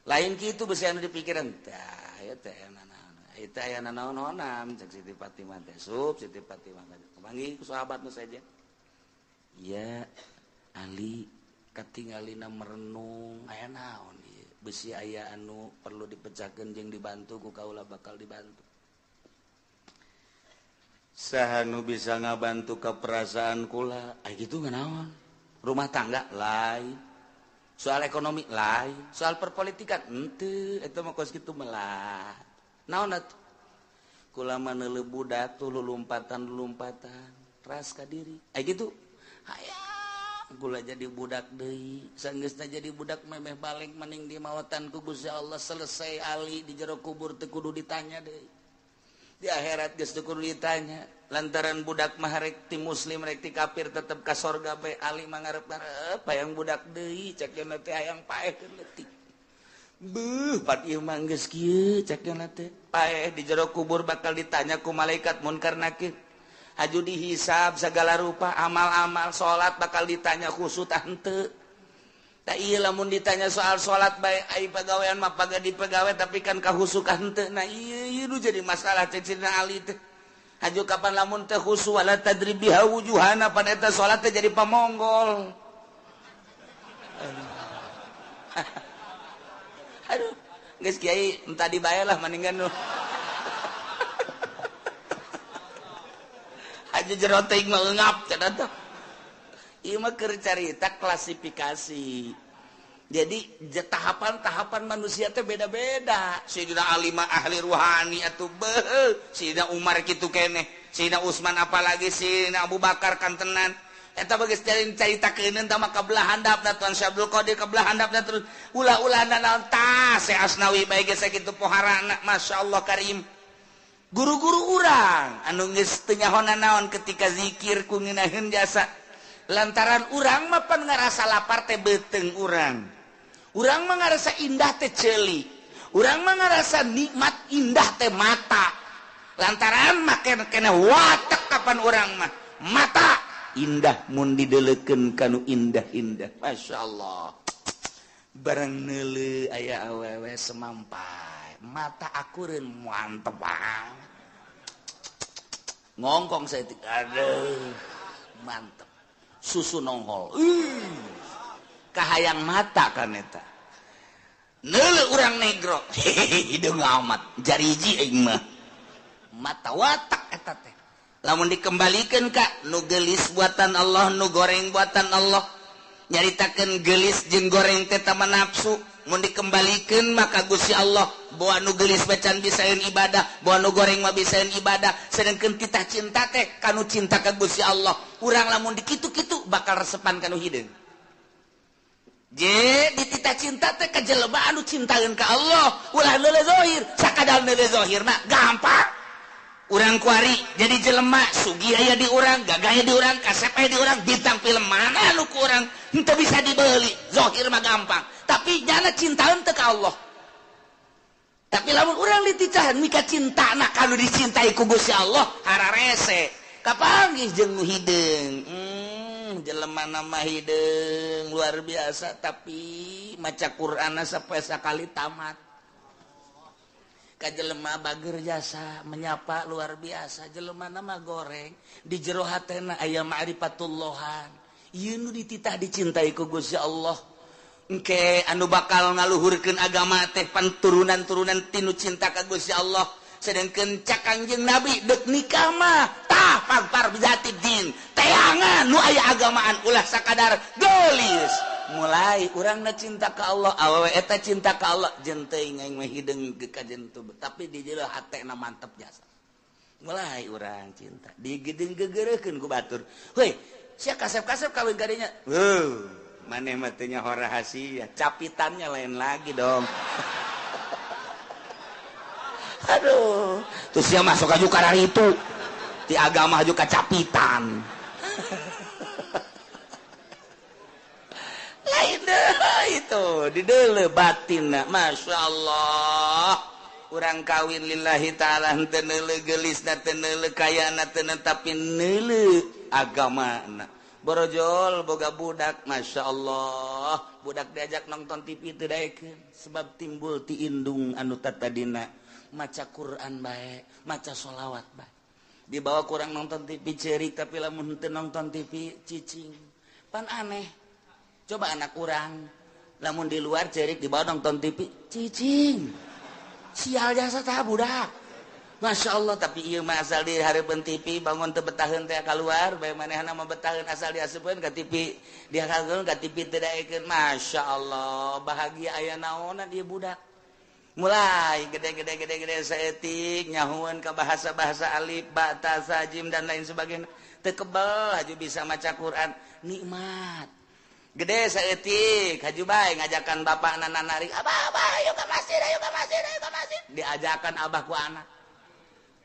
Lain kitu besi anu dipikiran. Tah, ieu teh nanaon. Itu aya nanaon-naonan cek Siti Fatimah teh. Sup Siti Fatimah panggil ku sahabat nu saja. Ya Ali katingalina merenung aya naon ieu? Besi aya anu perlu dipecahkeun jeung dibantu ku kaula bakal dibantu. Saha nu bisa ngabantu ka perasaan kula? Ai kitu nganaon? Rumah tangga lain, soal ekonomi lain, soal perpolitikan henteu, eta mah kos kitu melah. Naon atuh? Kula mah neuleuh budak tuh lulumpatan-lulumpatan, ras ka diri. Ai kitu. Hayang kula jadi budak deui, sanggeusna jadi budak memeh balik maning di mawatan ku Gusti Allah selesai ali di jero kubur teu kudu ditanya deui. Di akhirat geus teu kudu ditanya. Lantaran budak mah rek ti muslim rek ti kafir tetep ka sorga bae ali mah ngarep-ngarep hayang budak deui cek teh hayang paeh keur leutik. Beuh, pan ieu mah geus kieu cek na teh. Paeh di jero kubur bakal ditanya ku malaikat munkar nakir. Haju dihisab segala rupa amal-amal salat bakal ditanya khusyuk tah henteu. Tah ieu lamun ditanya soal salat bae ai pagawean mah paga dipegawe tapi kan kahusyuk henteu. Nah ieu ieu nu jadi masalah cek Sidina Ali teh. Haju kapan lamun teh khusyuk wala tadri biha wujuhana pan eta salat teh jadi pamonggol. Aduh, geus kiai entah dibayar lah mendingan nu. Aja jero teuing mah eungap cenah teh. Ieu mah keur carita klasifikasi. Jadi tahapan-tahapan manusia teh beda-beda. Sayyidina Ali mah ahli ruhani atuh beuh, Sayyidina Umar kitu keneh, Sayyidina Utsman apalagi Sayyidina Abu Bakar kantenan. Eta bagus carita keuneun tah mah kabelah handapna Tuan Syekh Abdul Qadir kabelah handapna terus ulah-ulah naon tah Syekh Asnawi bae geus sakitu poharana masyaallah karim. Guru-guru urang anu geus teu nyaho naon ketika zikir ku ngeunaheun jasa lantaran urang mah pan ngarasa lapar teh beuteung urang. Urang mah ngarasa indah teh ceuli. Urang mah ngarasa nikmat indah teh mata. Lantaran mah kena watek kapan urang mah mata indah mun didelekeun kanu indah-indah. Masya Allah. Barang neuleuh aya awewe semampai. Mata akureun mantep banget. Ngongkong saya aduh mantep. Susu nongol. Kahayang mata kan eta. Neuleuh urang negro. Hideung amat jariji aing mah. Mata watak eta teh. Lamun dikembalikan ka nu gelis buatan Allah, nu goreng buatan Allah. Nyaritakeun gelis jeung goreng teh tama nafsu. Mun dikembalikan maka Gusti Allah bawa nu gelis bacan bisaeun ibadah, bawa nu goreng mah bisaeun ibadah. Sedangkeun titah cinta teh kanu cinta ka Gusti Allah. Urang lamun dikitu-kitu bakal resepan kanu hideung. Je dititah cinta teh ka jelema anu cintaeun ka Allah, ulah neuleuh zahir, sakadar neuleuh zahir mah gampang. Urang kuari jadi jelema sugi aya di urang, gagah aya di urang, kasep aya di urang, bintang film mana nu ku urang henteu bisa dibeli. Zahir mah gampang, tapi nyana cintaeun teu ka Allah. Tapi lamun urang diticahan mika cintana kanu dicintai ku Gusti Allah, hararese. Kapanggih jeung nu hideung. Jelema nama hideung luar biasa tapi maca Qur'anna sapoe sakali tamat. Jelema bager jasa menyapa luar biasa jelema nama goreng di jero hatena aya ma'rifatullahan ieu nu dititah dicintai ku Gusti Allah engke anu bakal ngaluhurkeun agama teh panturunan-turunan tinu cinta ka Gusti Allah sedangkeun cak Kangjeng Nabi deuk nikah mah tah pagpar bijati din teangan nu aya agamaan ulah sakadar geulis. Mulai urangna cinta ka Allah, awewe eta cinta ka Allah, jeung teuing aing mah hideung ka jentu, tapi di jero hatena mantep jasa. Mulai urang cinta, digedeng gegereukeun ku batur. Heuy, sia kasep-kasep kawin ka dinya. Heuh, maneh mah teu nyaho rahasia, capitannya lain lagi dong. Aduh, terus sia masuk aju kararitu. Ti agama aju ka capitan. Lain deh itu di deuleu batinna Masya Allah urang kawin lillahi ta'ala henteu neuleuh geulisna teu neuleuh kayana teu tapi neuleuh agamana borojol boga budak Masya Allah budak diajak nonton TV teu daekeun sebab timbul ti indung anu tatadina maca Quran bae maca sholawat bae dibawa kurang nonton TV ceurik tapi lamun henteu nonton TV cicing pan aneh. Coba anak kurang lamun di luar cerik dibawa nonton TV cicing sial jasa tah budak Masya Allah tapi ieu mah asal di hareupeun TV bangun teu betaheun teh keluar bae manehna mah betaheun asal diasupkeun ka TV dihakeun ka TV teu daekeun Masya Allah bahagia aya naonan ieu budak mulai gede-gede saeutik nyahueun ka bahasa-bahasa alif ba ta sa jim dan lain sebagainya teu kebel haju bisa maca Quran nikmat gede saeutik haju bae ngajakan bapakna narik abah abah ayo ka masjid ayo ka masjid ayo ka masjid diajakan abah ku anak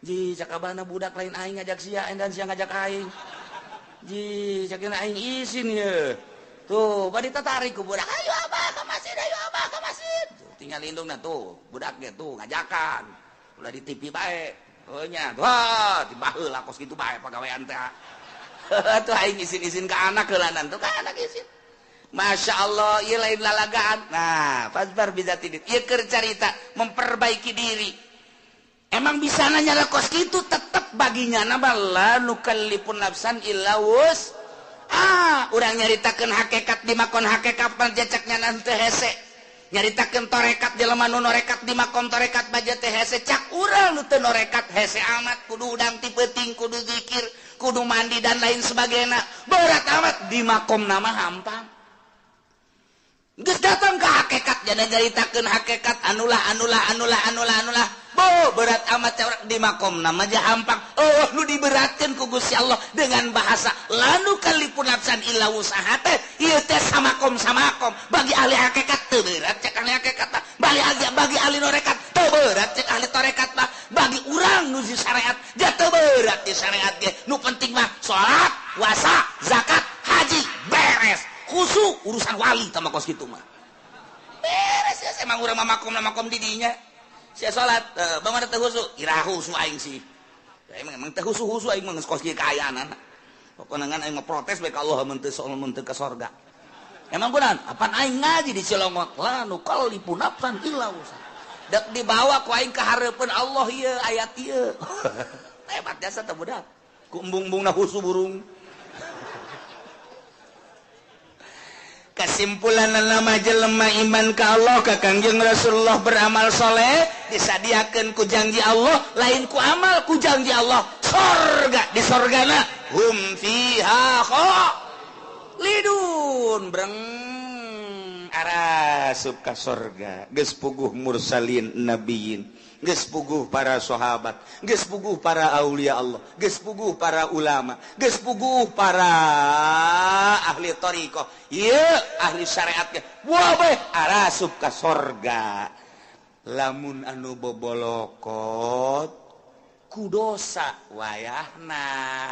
ji cak abahna budak lain aing ngajak sia dan sia ngajak aing ji cak aing isin ye tuh bari tatarik ku budak ayo abah ka masjid ayo abah ka masjid Tinggal indungna tuh, budak ge tuh ngajakan. Ulah di TV bae. Oh nya, wah, tiba heula kos kitu bae pagawean teh. Tuh aing isin-isin ke anak heulanan tuh ka anak isin. Masya Allah, ieu lain lalagaan. Nah, fasbar bidzatiddin. Ieu keur carita memperbaiki diri. Emang bisa nanya kos kitu tetep baginya nama la nukallifun nafsan illa wus. Ah, urang nyaritakeun hakikat di makon hakikat panjacaknya nanti hese. Nyaritakeun torekat jelema nu norekat di makom torekat baja teh hese cak urang nu teu norekat hese amat kudu udang ti peuting kudu zikir kudu mandi dan lain sebagainya. Berat amat di makom nama hampang. Geus datang ke hakikat jana nyaritakeun hakikat anulah anulah anulah anulah anulah. Bo berat amat di makom nama aja hampang. Oh nu diberatkeun ku Gusti Allah dengan bahasa lanu kalipun nafsan illa wusaha teh ieu teh samakom samakom bagi ahli hakikat teu berat cek ahli hakikat mah bagi ahli norekat teu berat cek ahli torekat mah bagi urang nu di syariat ja teu berat di syariat ge nu penting mah salat, puasa, zakat, haji beres. Khusyuk urusan wali tama kos kitu mah. Beres ya emang urang mah makom makom di dinya. Sia salat, bagaimana teu khusyuk? Iraha khusyuk aing sih. Ya, emang emang teu khusyuk aing mah geus kos kieu kaayaan. Pokona ngan aing mah protes bae ka Allah mun teu mun teu ka sorga. Emang kunaon? Apan aing ngaji di Cilongok, la nukallifu nafsan illa wusaha. Dek dibawa ku aing ka hareupeun Allah ieu ayat ieu. Hebat jasa teh budak. Ku embung-embungna khusyuk burung. Kesimpulan nama jelema iman ka Allah ka Kangjeng Rasulullah beramal soleh disadiakeun ku janji Allah lain ku amal ku janji Allah sorga di sorgana hum fiha khalidun breng arasup ka sorga geus puguh mursalin nabiyin geus puguh para sahabat geus puguh para aulia Allah geus puguh para ulama geus puguh para ahli thariqah ieu ahli syariat ge wabeh arasup ka sorga lamun anu bobolokot ku dosa wayahna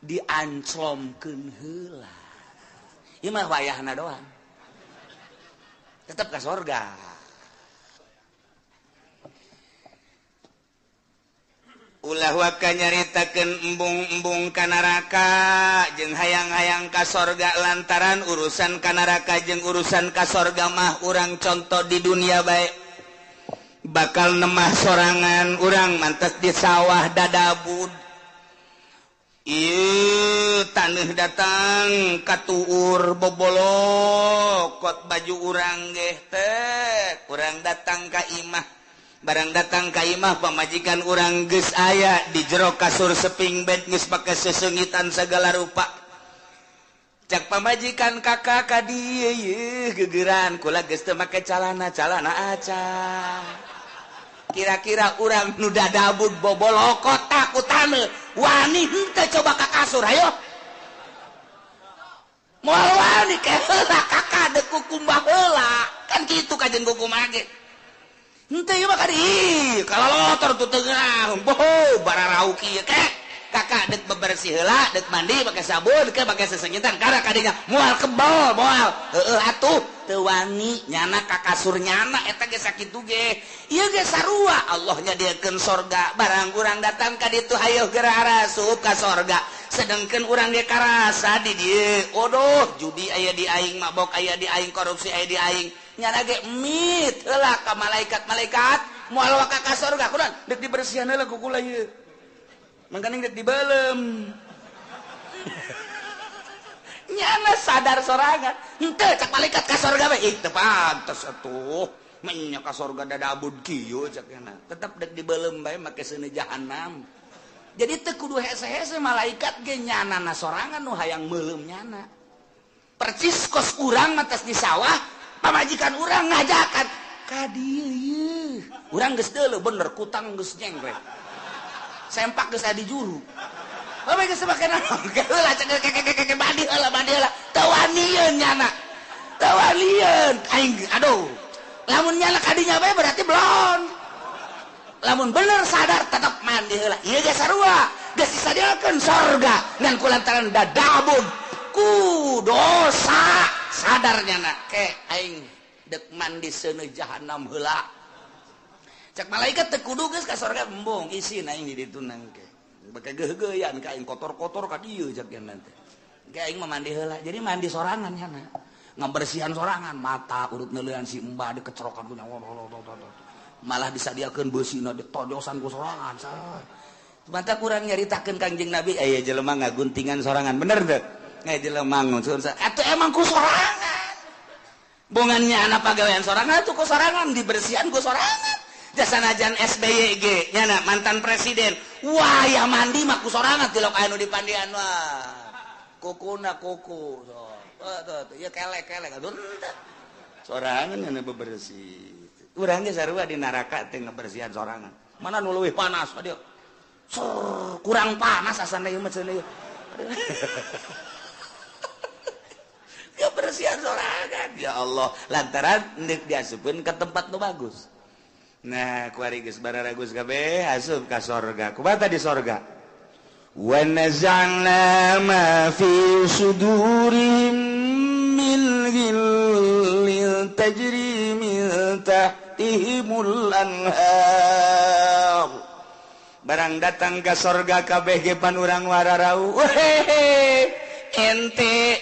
dianclomkeun heula ieu mah wayahna doang tetep ka sorga. Ulah waka nyaritakeun embung-embung ka neraka jeung hayang-hayang ka sorga lantaran urusan ka neraka jeung urusan ka sorga mah urang contoh di dunia bae bakal nemah sorangan urang mantes di sawah dadabud ieu taneuh datang katuur bobolokot baju urang geh teh urang datang ka imah barang datang ka imah pamajikan urang geus aya di jero kasur seping bed geus pake sesengitan segala rupa cak pamajikan kakak ka dieu yeuh gegeran kula geus teu make calana calana aca kira-kira urang nu dadabud bobolokot takutan wani henteu coba ka kasur hayo moal wani ke heula kakak deuk kukumbah heula kan kitu kajen kukumbah ge henteu ieu mah kadi kalalotor tuh tengah boho bararau kieu kek kakak dek bebersih heula dek mandi pake sabun ke pake sesengitan karena kadinya moal kebal moal heueuh atuh teu wani nyana ka kasur nyana eta ge sakitu ge ieu ge sarua Allah nyadiakeun sorga barang urang datang ka ditu hayoh geura arasup ka sorga sedengkeun urang ge karasa di dieu odoh judi aya di aing mabok aya di aing korupsi aya di aing nyana ge mit heula ka malaikat-malaikat moal waka ka sorga kunaon dek dibersihan heula ku kula ieu mangkaning dek dibelem nyana sadar sorangan henteu cak malaikat ka sorga bae ih teu pantes atuh menya ka sorga dadabud kieu cak nyana tetep dek dibelem bae make seuneu jahanam jadi teu kudu hese-hese malaikat ge nyanana sorangan nu hayang meuleum nyana percis kos urang mah tes di sawah pamajikan urang ngajakan ka dieu ieu urang geus deuleu bener kutang geus nyengklek sempak geus aya di juru bae geus make naon heula cek keke mandi heula teu wanieun nyana teu wanieun aing aduh lamun nyana kadinya bae berarti belon lamun bener sadar tetep mandi heula ieu ge sarua geus disadiakeun sorga ngan kulantaran dadabud ku dosa sadar nyana ke aing Dek mandi seuneu jahanam heula. Cek malaikat teu kudu geus ka sorga embung isin aing di ditu nangke. Beke geugeuyan ka aing kotor-kotor ka dieu cek yen teh. Ge aing mah mandi heula. Jadi mandi sorangan nya. Ngabersihan sorangan mata urut neuleuan si embah dikecerokan ku nyawa. Malah disadiakeun beusina ditojosan ku sorangan. Mata kurang nyaritakeun Kangjeng Nabi aya jelema ngaguntingan sorangan bener teu? Aya jelema ngusun atuh emang ku sorangan. Bongannya anak pagawean sorangan atuh ku sorangan dibersihan ku sorangan. Jasanajan SBY ge nyana mantan presiden. Wah ya mandi mah ku sorangan tilok anu dipandian wah. Kukuna kuku. Tuh ya kelek-kelek atuh sorangan nya bebersih. Urang ge sarua di neraka teh ngabersihan sorangan. Mana nu leuwih panas adieu. Kurang panas asana ieu mah cenah ieu. Kebersihan sorangan ya Allah lantaran deuk diasupkeun ka tempat nu bagus. Nah kuari geus bararagus kabeh asup ka sorga. Kumaha di sorga? Wa naza'na ma fi sudurihim min ghillin tajri min tahtihimul anhar. Barang datang ka sorga kabeh ge pan urang wararau. Wehehe ente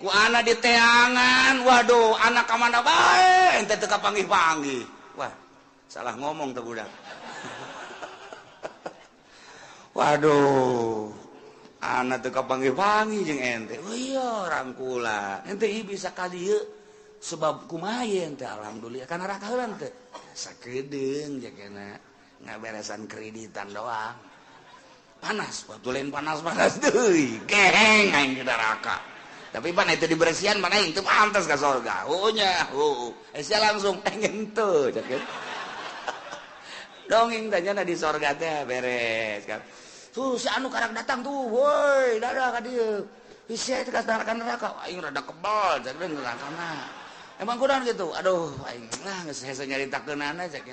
ku anak di teangan, waduh anak ka mana bae ente teu kapanggih-panggih. Wah, salah ngomong teh budak. Waduh, anak teu kapanggih-panggih jeung ente. Oh iya, rangkula. Ente ieu bisa ka dieu sebab kumaha ente alhamdulillah kana neraka heula teh. Sakedeung jakena ngaberesan kreditan doang. Panas, waktu lain panas-panas deui. Geheng aing di neraka. Tapi pan itu dibersihan mana itu pantas ke sorga. Oh nya, oh. Sia langsung pengen tuh, cek. Dongeng tanya di sorga teh beres kan. Tuh si anu karak datang tuh, woi, dadah ka dieu. Sia itu ka neraka, aing rada kebal, cek neraka mah. Emang kunaon gitu? Aduh, aing lah geus hese nyaritakeunana cek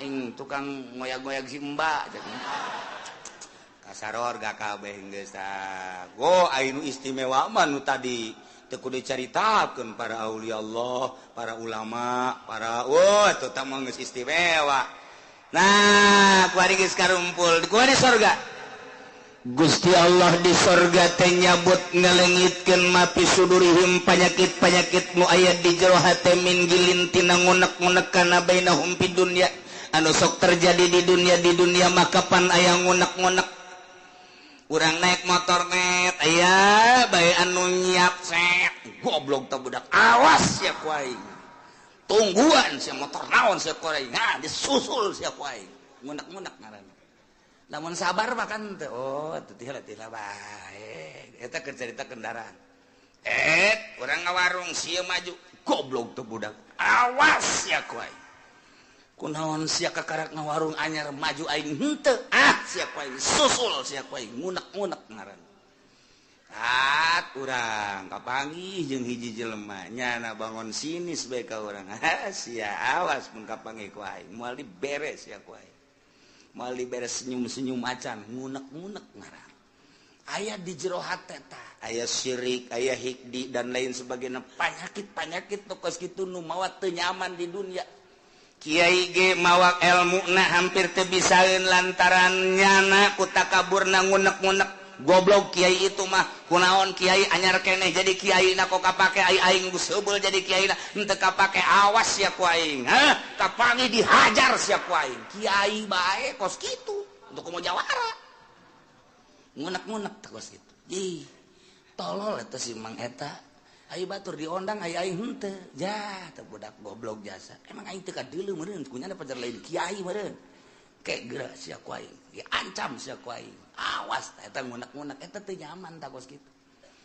aing tukang ngoyag-ngoyag si Mbak cek. Kasaror gak kabeh geus tah. Go anu istimewa mah nu tadi teu kudu dicaritakeun para aulia Allah, para ulama, para wah eta tah mah geus istimewa. Nah, kuari geus karumpul, kuari sorga. Gusti Allah di sorga teh nyabut ngalengitkeun mapi sudurihim panyakit-panyakit nu aya di jero hate min gilin tina ngunek-ngunek kana bainahum fid dunya anu sok terjadi di dunia maka pan aya ngunek-ngunek. Urang naik motor net aya bae anu nyiap set goblok teh budak awas sia ku aing. Tungguan sia motor naon sia ku aing. Nah, disusul sia ku aing. Ngunek-ngunek ngaranna. Lamun sabar mah kan teh oh teu tih bae. Eta keur carita kendaraan. Urang ngawarung sia maju goblok teh budak awas sia ku aing. Kunaon sia kakarak ngawarung anyar maju aing henteu ah sia ku aing susul sia ku aing ngunek-ngunek ngaran. At urang kapanggih jeung hiji jelema nyana bangun sinis bae ka urang. Ha sia awas mun kapanggih ku aing moal diberes sia ku aing. Moal diberes senyum-senyum acan ngunek-ngunek ngaran. Aya di jero hate tah aya syirik aya hikdi dan lain sebagainya panyakit-panyakit nu kos kitu nu mawa teu nyaman di dunia. Kiai ge mawak ilmu na hampir teu bisaeun lantaran nyana ku takaburna ngunek-ngunek goblok kiai itu mah kunaon kiai anyar keneh jadi kiai na kok kapake ai aing geus heubeul jadi kiai na henteu kapake awas sia ku aing hah kapangi dihajar sia ku aing kiai bae kos kitu untuk komo jawara ngunek-ngunek teh kos kitu ih tolol eta si Mang eta. Ayo batur diondang ayo aing henteu ja teu budak goblok jasa emang aing teu kadeuleu meureun kunyana pajar lain kiai meureun ke geura sia ku aing diancam sia ku aing awas eta ngunek-ngunek eta teu nyaman ta kos kitu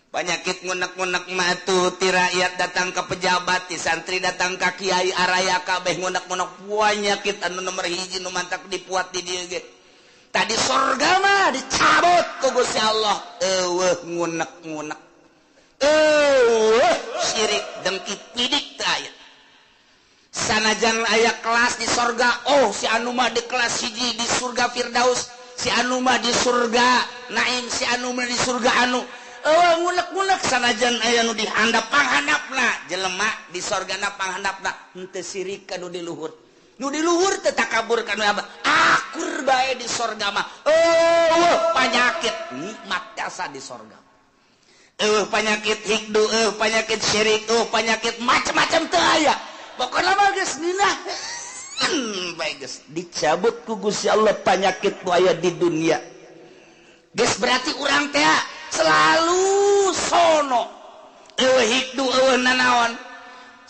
Penyakit ngunek-ngunek mah atuh ti rakyat datang ke pejabat ti santri datang ka kiai araya kabeh ngunek-ngunek penyakit anu nomor hiji nu mantak dipuat di dieu ge tadi sorga mah dicabut ku Gusti Allah eueuh ngunek-ngunek syirik dengki pidik teu aya. Sanajan aya kelas di sorga, oh si anu mah di kelas hiji di surga Firdaus, si anu mah di surga Naim, si anu mah di surga anu. Eueuh ngunek-ngunek sanajan aya nu dihandap panghandapna jelema di sorgana panghandapna henteu sirik ka nu di luhur. Nu di luhur teu takabur ka nu akur bae di sorga mah. Eueuh panyakit nikmat jasa di sorga. Eueuh panyakit hikdu, eueuh panyakit syirik, eueuh panyakit macam-macam teu aya. Pokona mah geus ngeunah. Bae geus dicabut ku Gusti Allah panyakit nu aya di dunia. Geus berarti urang teh selalu sono. Eueuh hikdu, eueuh nanaon.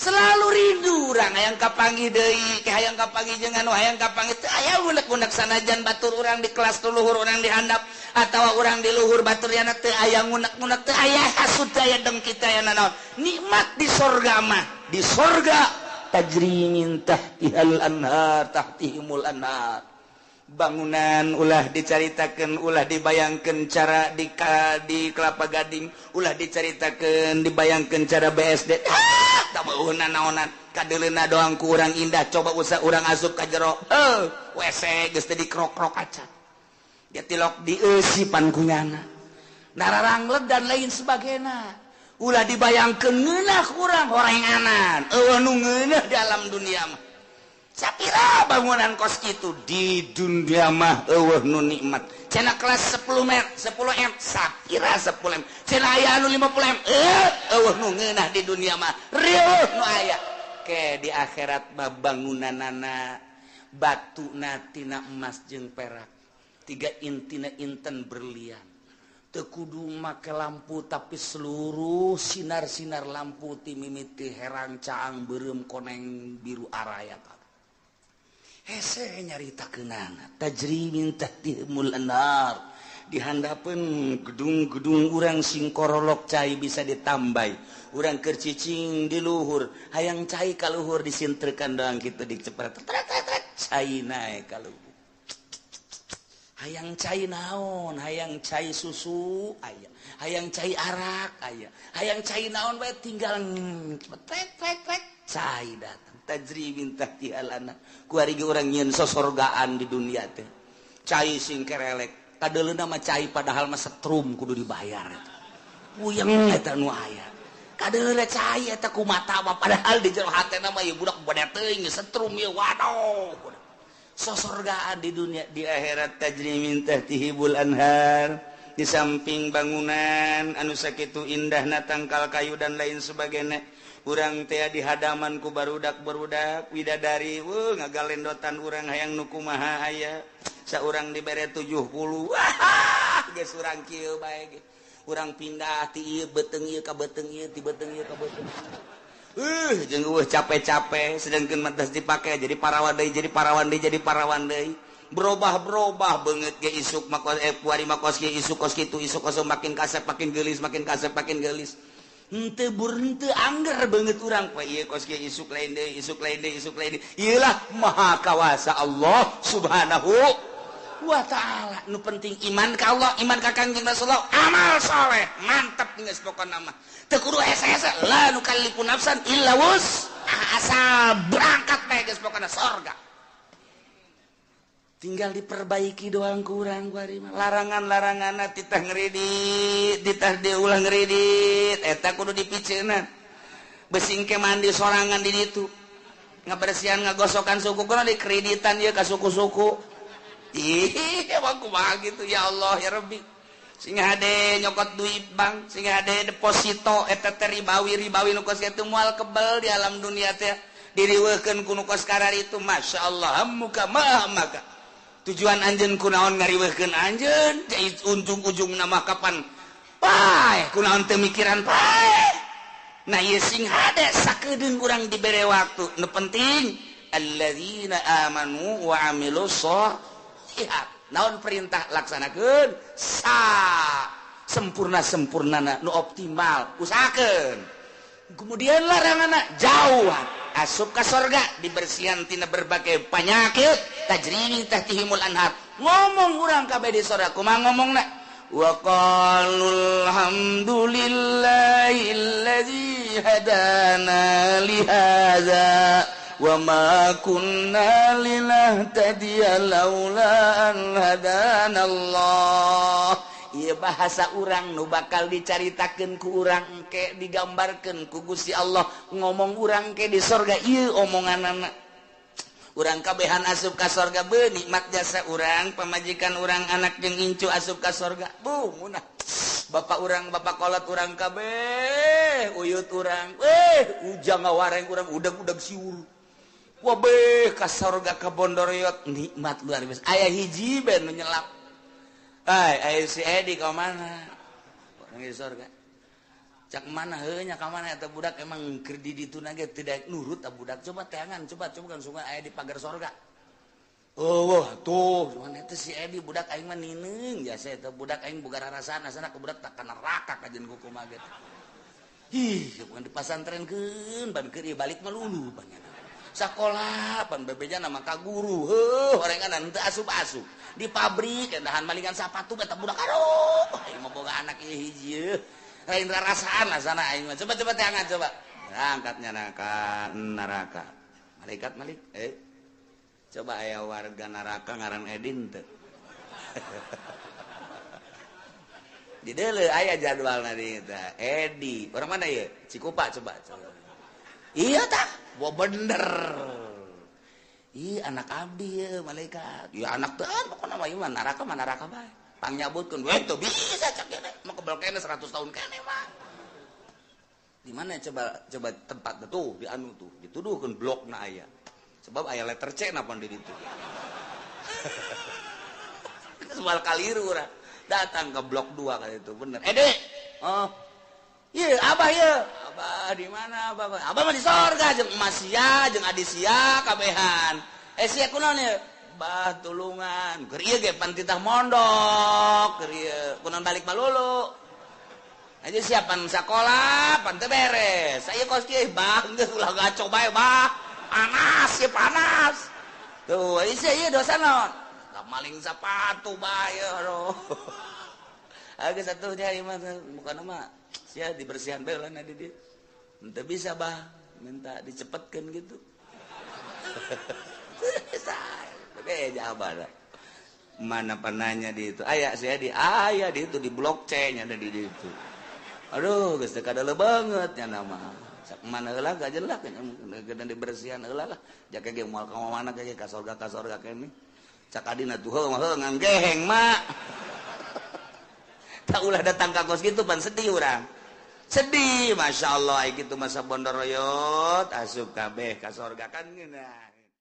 Selalu rindu urang hayang kapanggih deui, ke hayang kapanggih jeung anu hayang kapanggih teu aya unek-unek sanajan batur urang di kelas luhur urang di handap atawa urang di luhur batur yana teu aya ngunek-ngunek, teu aya hasud, teu aya dengki, teu aya nanaon. Nikmat di sorga mah, di sorga tajri min tahtihal anhar, tahtihimul anhar. Bangunan ulah dicaritakeun, ulah dibayangkeun cara di Kelapa Gading, ulah dicaritakeun dibayangkeun cara BSD. Tak beuh nanaonan, kadeuleuna doang ku urang indah, coba usah urang asup ka jero. WC geus teh dikrok-krok acan. Dia tilok dieusipan ku nyana. Nararangleg dan lain sebagainya. Ulah dibayangkeun ngeunah ku urang horenganan. Eueuh nu ngeunah di alam dunia mah. Sapira bangunan kos kitu di dunia mah eueuh nu nikmat. Cenah kelas 10 m, 10 m, sapira 10 m. Cenah aya anu 50 m. Eueuh nu ngeunah di dunia mah. Rieuh nu aya. Ke di akhirat mah bangunanana batuna tina emas jeung perak. Tiga intina inten berlian. Teu kudu make lampu tapi seluruh sinar-sinar lampu ti mimiti herang caang beureum koneng biru araya. Hese nyaritakeunana tajri min tahtihimul anhar. Dihandapeun gedung-gedung urang sing korolok cai bisa ditambai. Urang keur cicing di luhur hayang cai ka luhur disintrekan doang kitu dicepret cai naek ka luhur. Hayang cai naon, hayang cai susu aya, hayang cai arak aya, hayang cai naon bae tinggal cepet trek cai datang. Tajri min tahtihal anhar. Kuari ge urang nyieun sosorgaan di dunia teh. Cai sing kerelek, kadeuleuna mah cai padahal mah setrum kudu dibayar eta. Puyeng eta nu aya. Kadeuleuna cai eta ku mata mah padahal di jero hatena mah ieu budak bade teuing setrum ieu waduh. Sosorgaan di dunia, di akhirat tajri min tahtihimul anhar. Di samping bangunan anu sakitu indahna tangkal kayu dan lain sebagainya. Urang teh di hadaman ku barudak-barudak widadari, weuh ngagalendotan urang hayang nu kumaha aya. Saurang dibere 70. Wah, geus urang kieu bae ge. Urang pindah ti ieu beuteung ieu ka beuteung ieu, ti beuteung ieu ka beuteung. Jeung eueuh capek-capek sedangkeun mah geus dipake jadi parawan deui, jadi parawan deui, jadi parawan deui. Berubah-berubah beungeut ge isuk mah kos kuari mah kos kieu isuk kos kitu isuk kos makin kasep makin geulis makin kasep makin geulis. Henteu bur henteu angger beungeut urang poe ieu kos kieu isuk lain deui isuk lain deui isuk lain deui. Ieu lah maha kawasa Allah Subhanahu wa ta'ala. Nu penting iman ka Allah, iman ka Kangjeng Rasulullah, amal soleh, mantep geus pokona mah. Teu kudu hese-hese, la nukallifu nafsan illa wus. Asal berangkat bae geus pokona sorga. Tinggal diperbaiki doang kurang kuari mah. Larangan-laranganna titah ngredit, titah diulah ngredit, eta kudu dipiceunan. Besing ke mandi sorangan di ditu. Ngabersihan ngagosokan suku kudu dikreditan ieu ka suku-suku. Ih, emang kumaha gitu ya Allah ya Rabbi. Sing hade nyokot duit bank, sing hade deposito eta teh ribawi-ribawi nu kos kitu moal kebel di alam dunia teh. Diriweuhkeun ku nu kos kararitu masyaallah muka maha maka. Tujuan anjeun kunaon ngariweuhkeun anjeun, ujung-ujungna mah kapan paeh kunaon teu mikiran paeh. Nah ieu sing hade sakedeung urang dibere waktu. Nu penting alladzina amanu wa amilus sholihat. Naon perintah laksanakeun sa sempurna-sempurnana nu optimal usahakeun. Kemudian laranganna jauhan asup ka sorga dibersihan tina berbagai penyakit tajri min tahtihimul anhar. Ngomong urang kabeh di sorga kumaha ngomongna wa qalul hamdulillahilladzi hadana li hadza wa ma kunna linahtadiya laula an hadana Allah. Ieu Ieu bahasa urang nu bakal dicaritakeun ku urang engke digambarkeun ku Gusti Allah ngomong urang ke di sorga ieu omonganana. Urang kabehan asup ka sorga beuh nikmat jasa urang pamajikan urang anak jeung incu asup ka sorga buh munah. Bapak urang bapak kolot urang kabeh uyut urang ujang ngawareng urang udag-udag siur. Wabeh ka sorga ka Bondoroyot nikmat luar biasa. Aya hiji ben nu nyelap. Ai aya si Edi ka mana? Orang di sorga. Cak mana heuh nya ka mana eta budak emang keur di ditu na ge teu daek nurut eta budak. Coba teangan, coba coba kan sungai aya di pagar sorga. Oh, wah, tuh, cuman eta si Edi budak aing mah nineung jasa eta budak aing boga rarasaan asana ka budak tak ka neraka kajeun kumaha ge. Ih, bukan dipasantrenkeun ban keur ieu balik mah lulu pan. Sakola pan bebeja nama ka guru heuh orengan teu asup-asup di pabrik endahan malingan sapatu eta budak aduh aing mah boga anak ieu hiji lain rarasaan asana aing mah coba coba teangan coba angkatnya ka neraka malaikat malik coba aya warga neraka ngaran Edin teu di deuleu aya jadwalna di eta Edi orang mana ieu Cikupa coba coba iya tah wah bener ih anak abdi ya malaikat ya anak teh pokokna mah ieu mah neraka bae pangnyabutkeun we teu bisa cak kene mah kebel kene 100 tahun kene mah di mana coba coba tempat tuh di anu tuh dituduhkeun blokna aya sebab aya letter C na pan di ditu soal kaliru urang datang ke blok 2 kali itu bener Edi oh iya abah iya abah di mana abah abah mah di sorga jeung emas sia jeung adi sia kabehan sia kunaon ieu bah tulungan keur ieu ge pan titah mondok keur ieu kunaon balik malulu aja siapan sakola pan teu beres aya kos kieu bah geus ulah gaco bae bah panas ieu panas tuh sia ieu dosa naon maling sepatu bae aduh geus atuh nya ieu mah bukan mah sia dibersihan bae lah di dia ente bisa bah minta dicepetkeun gitu bisa be abah mana penanya di itu aya sia di aya di itu di blok C nya ada di itu aduh geus teu kadeuleung banget nya nama sak mana heula gajelak nya dibersihan heula lah jake ge moal ka mana ge ka sorga kene cak adina tuh heuh mah nganggeheng mak tak ulah datang ka kos gitu pan sedih urang sedih masya Allah gitu masa bondoroyot asup kabeh ka sorga kan ngeunah.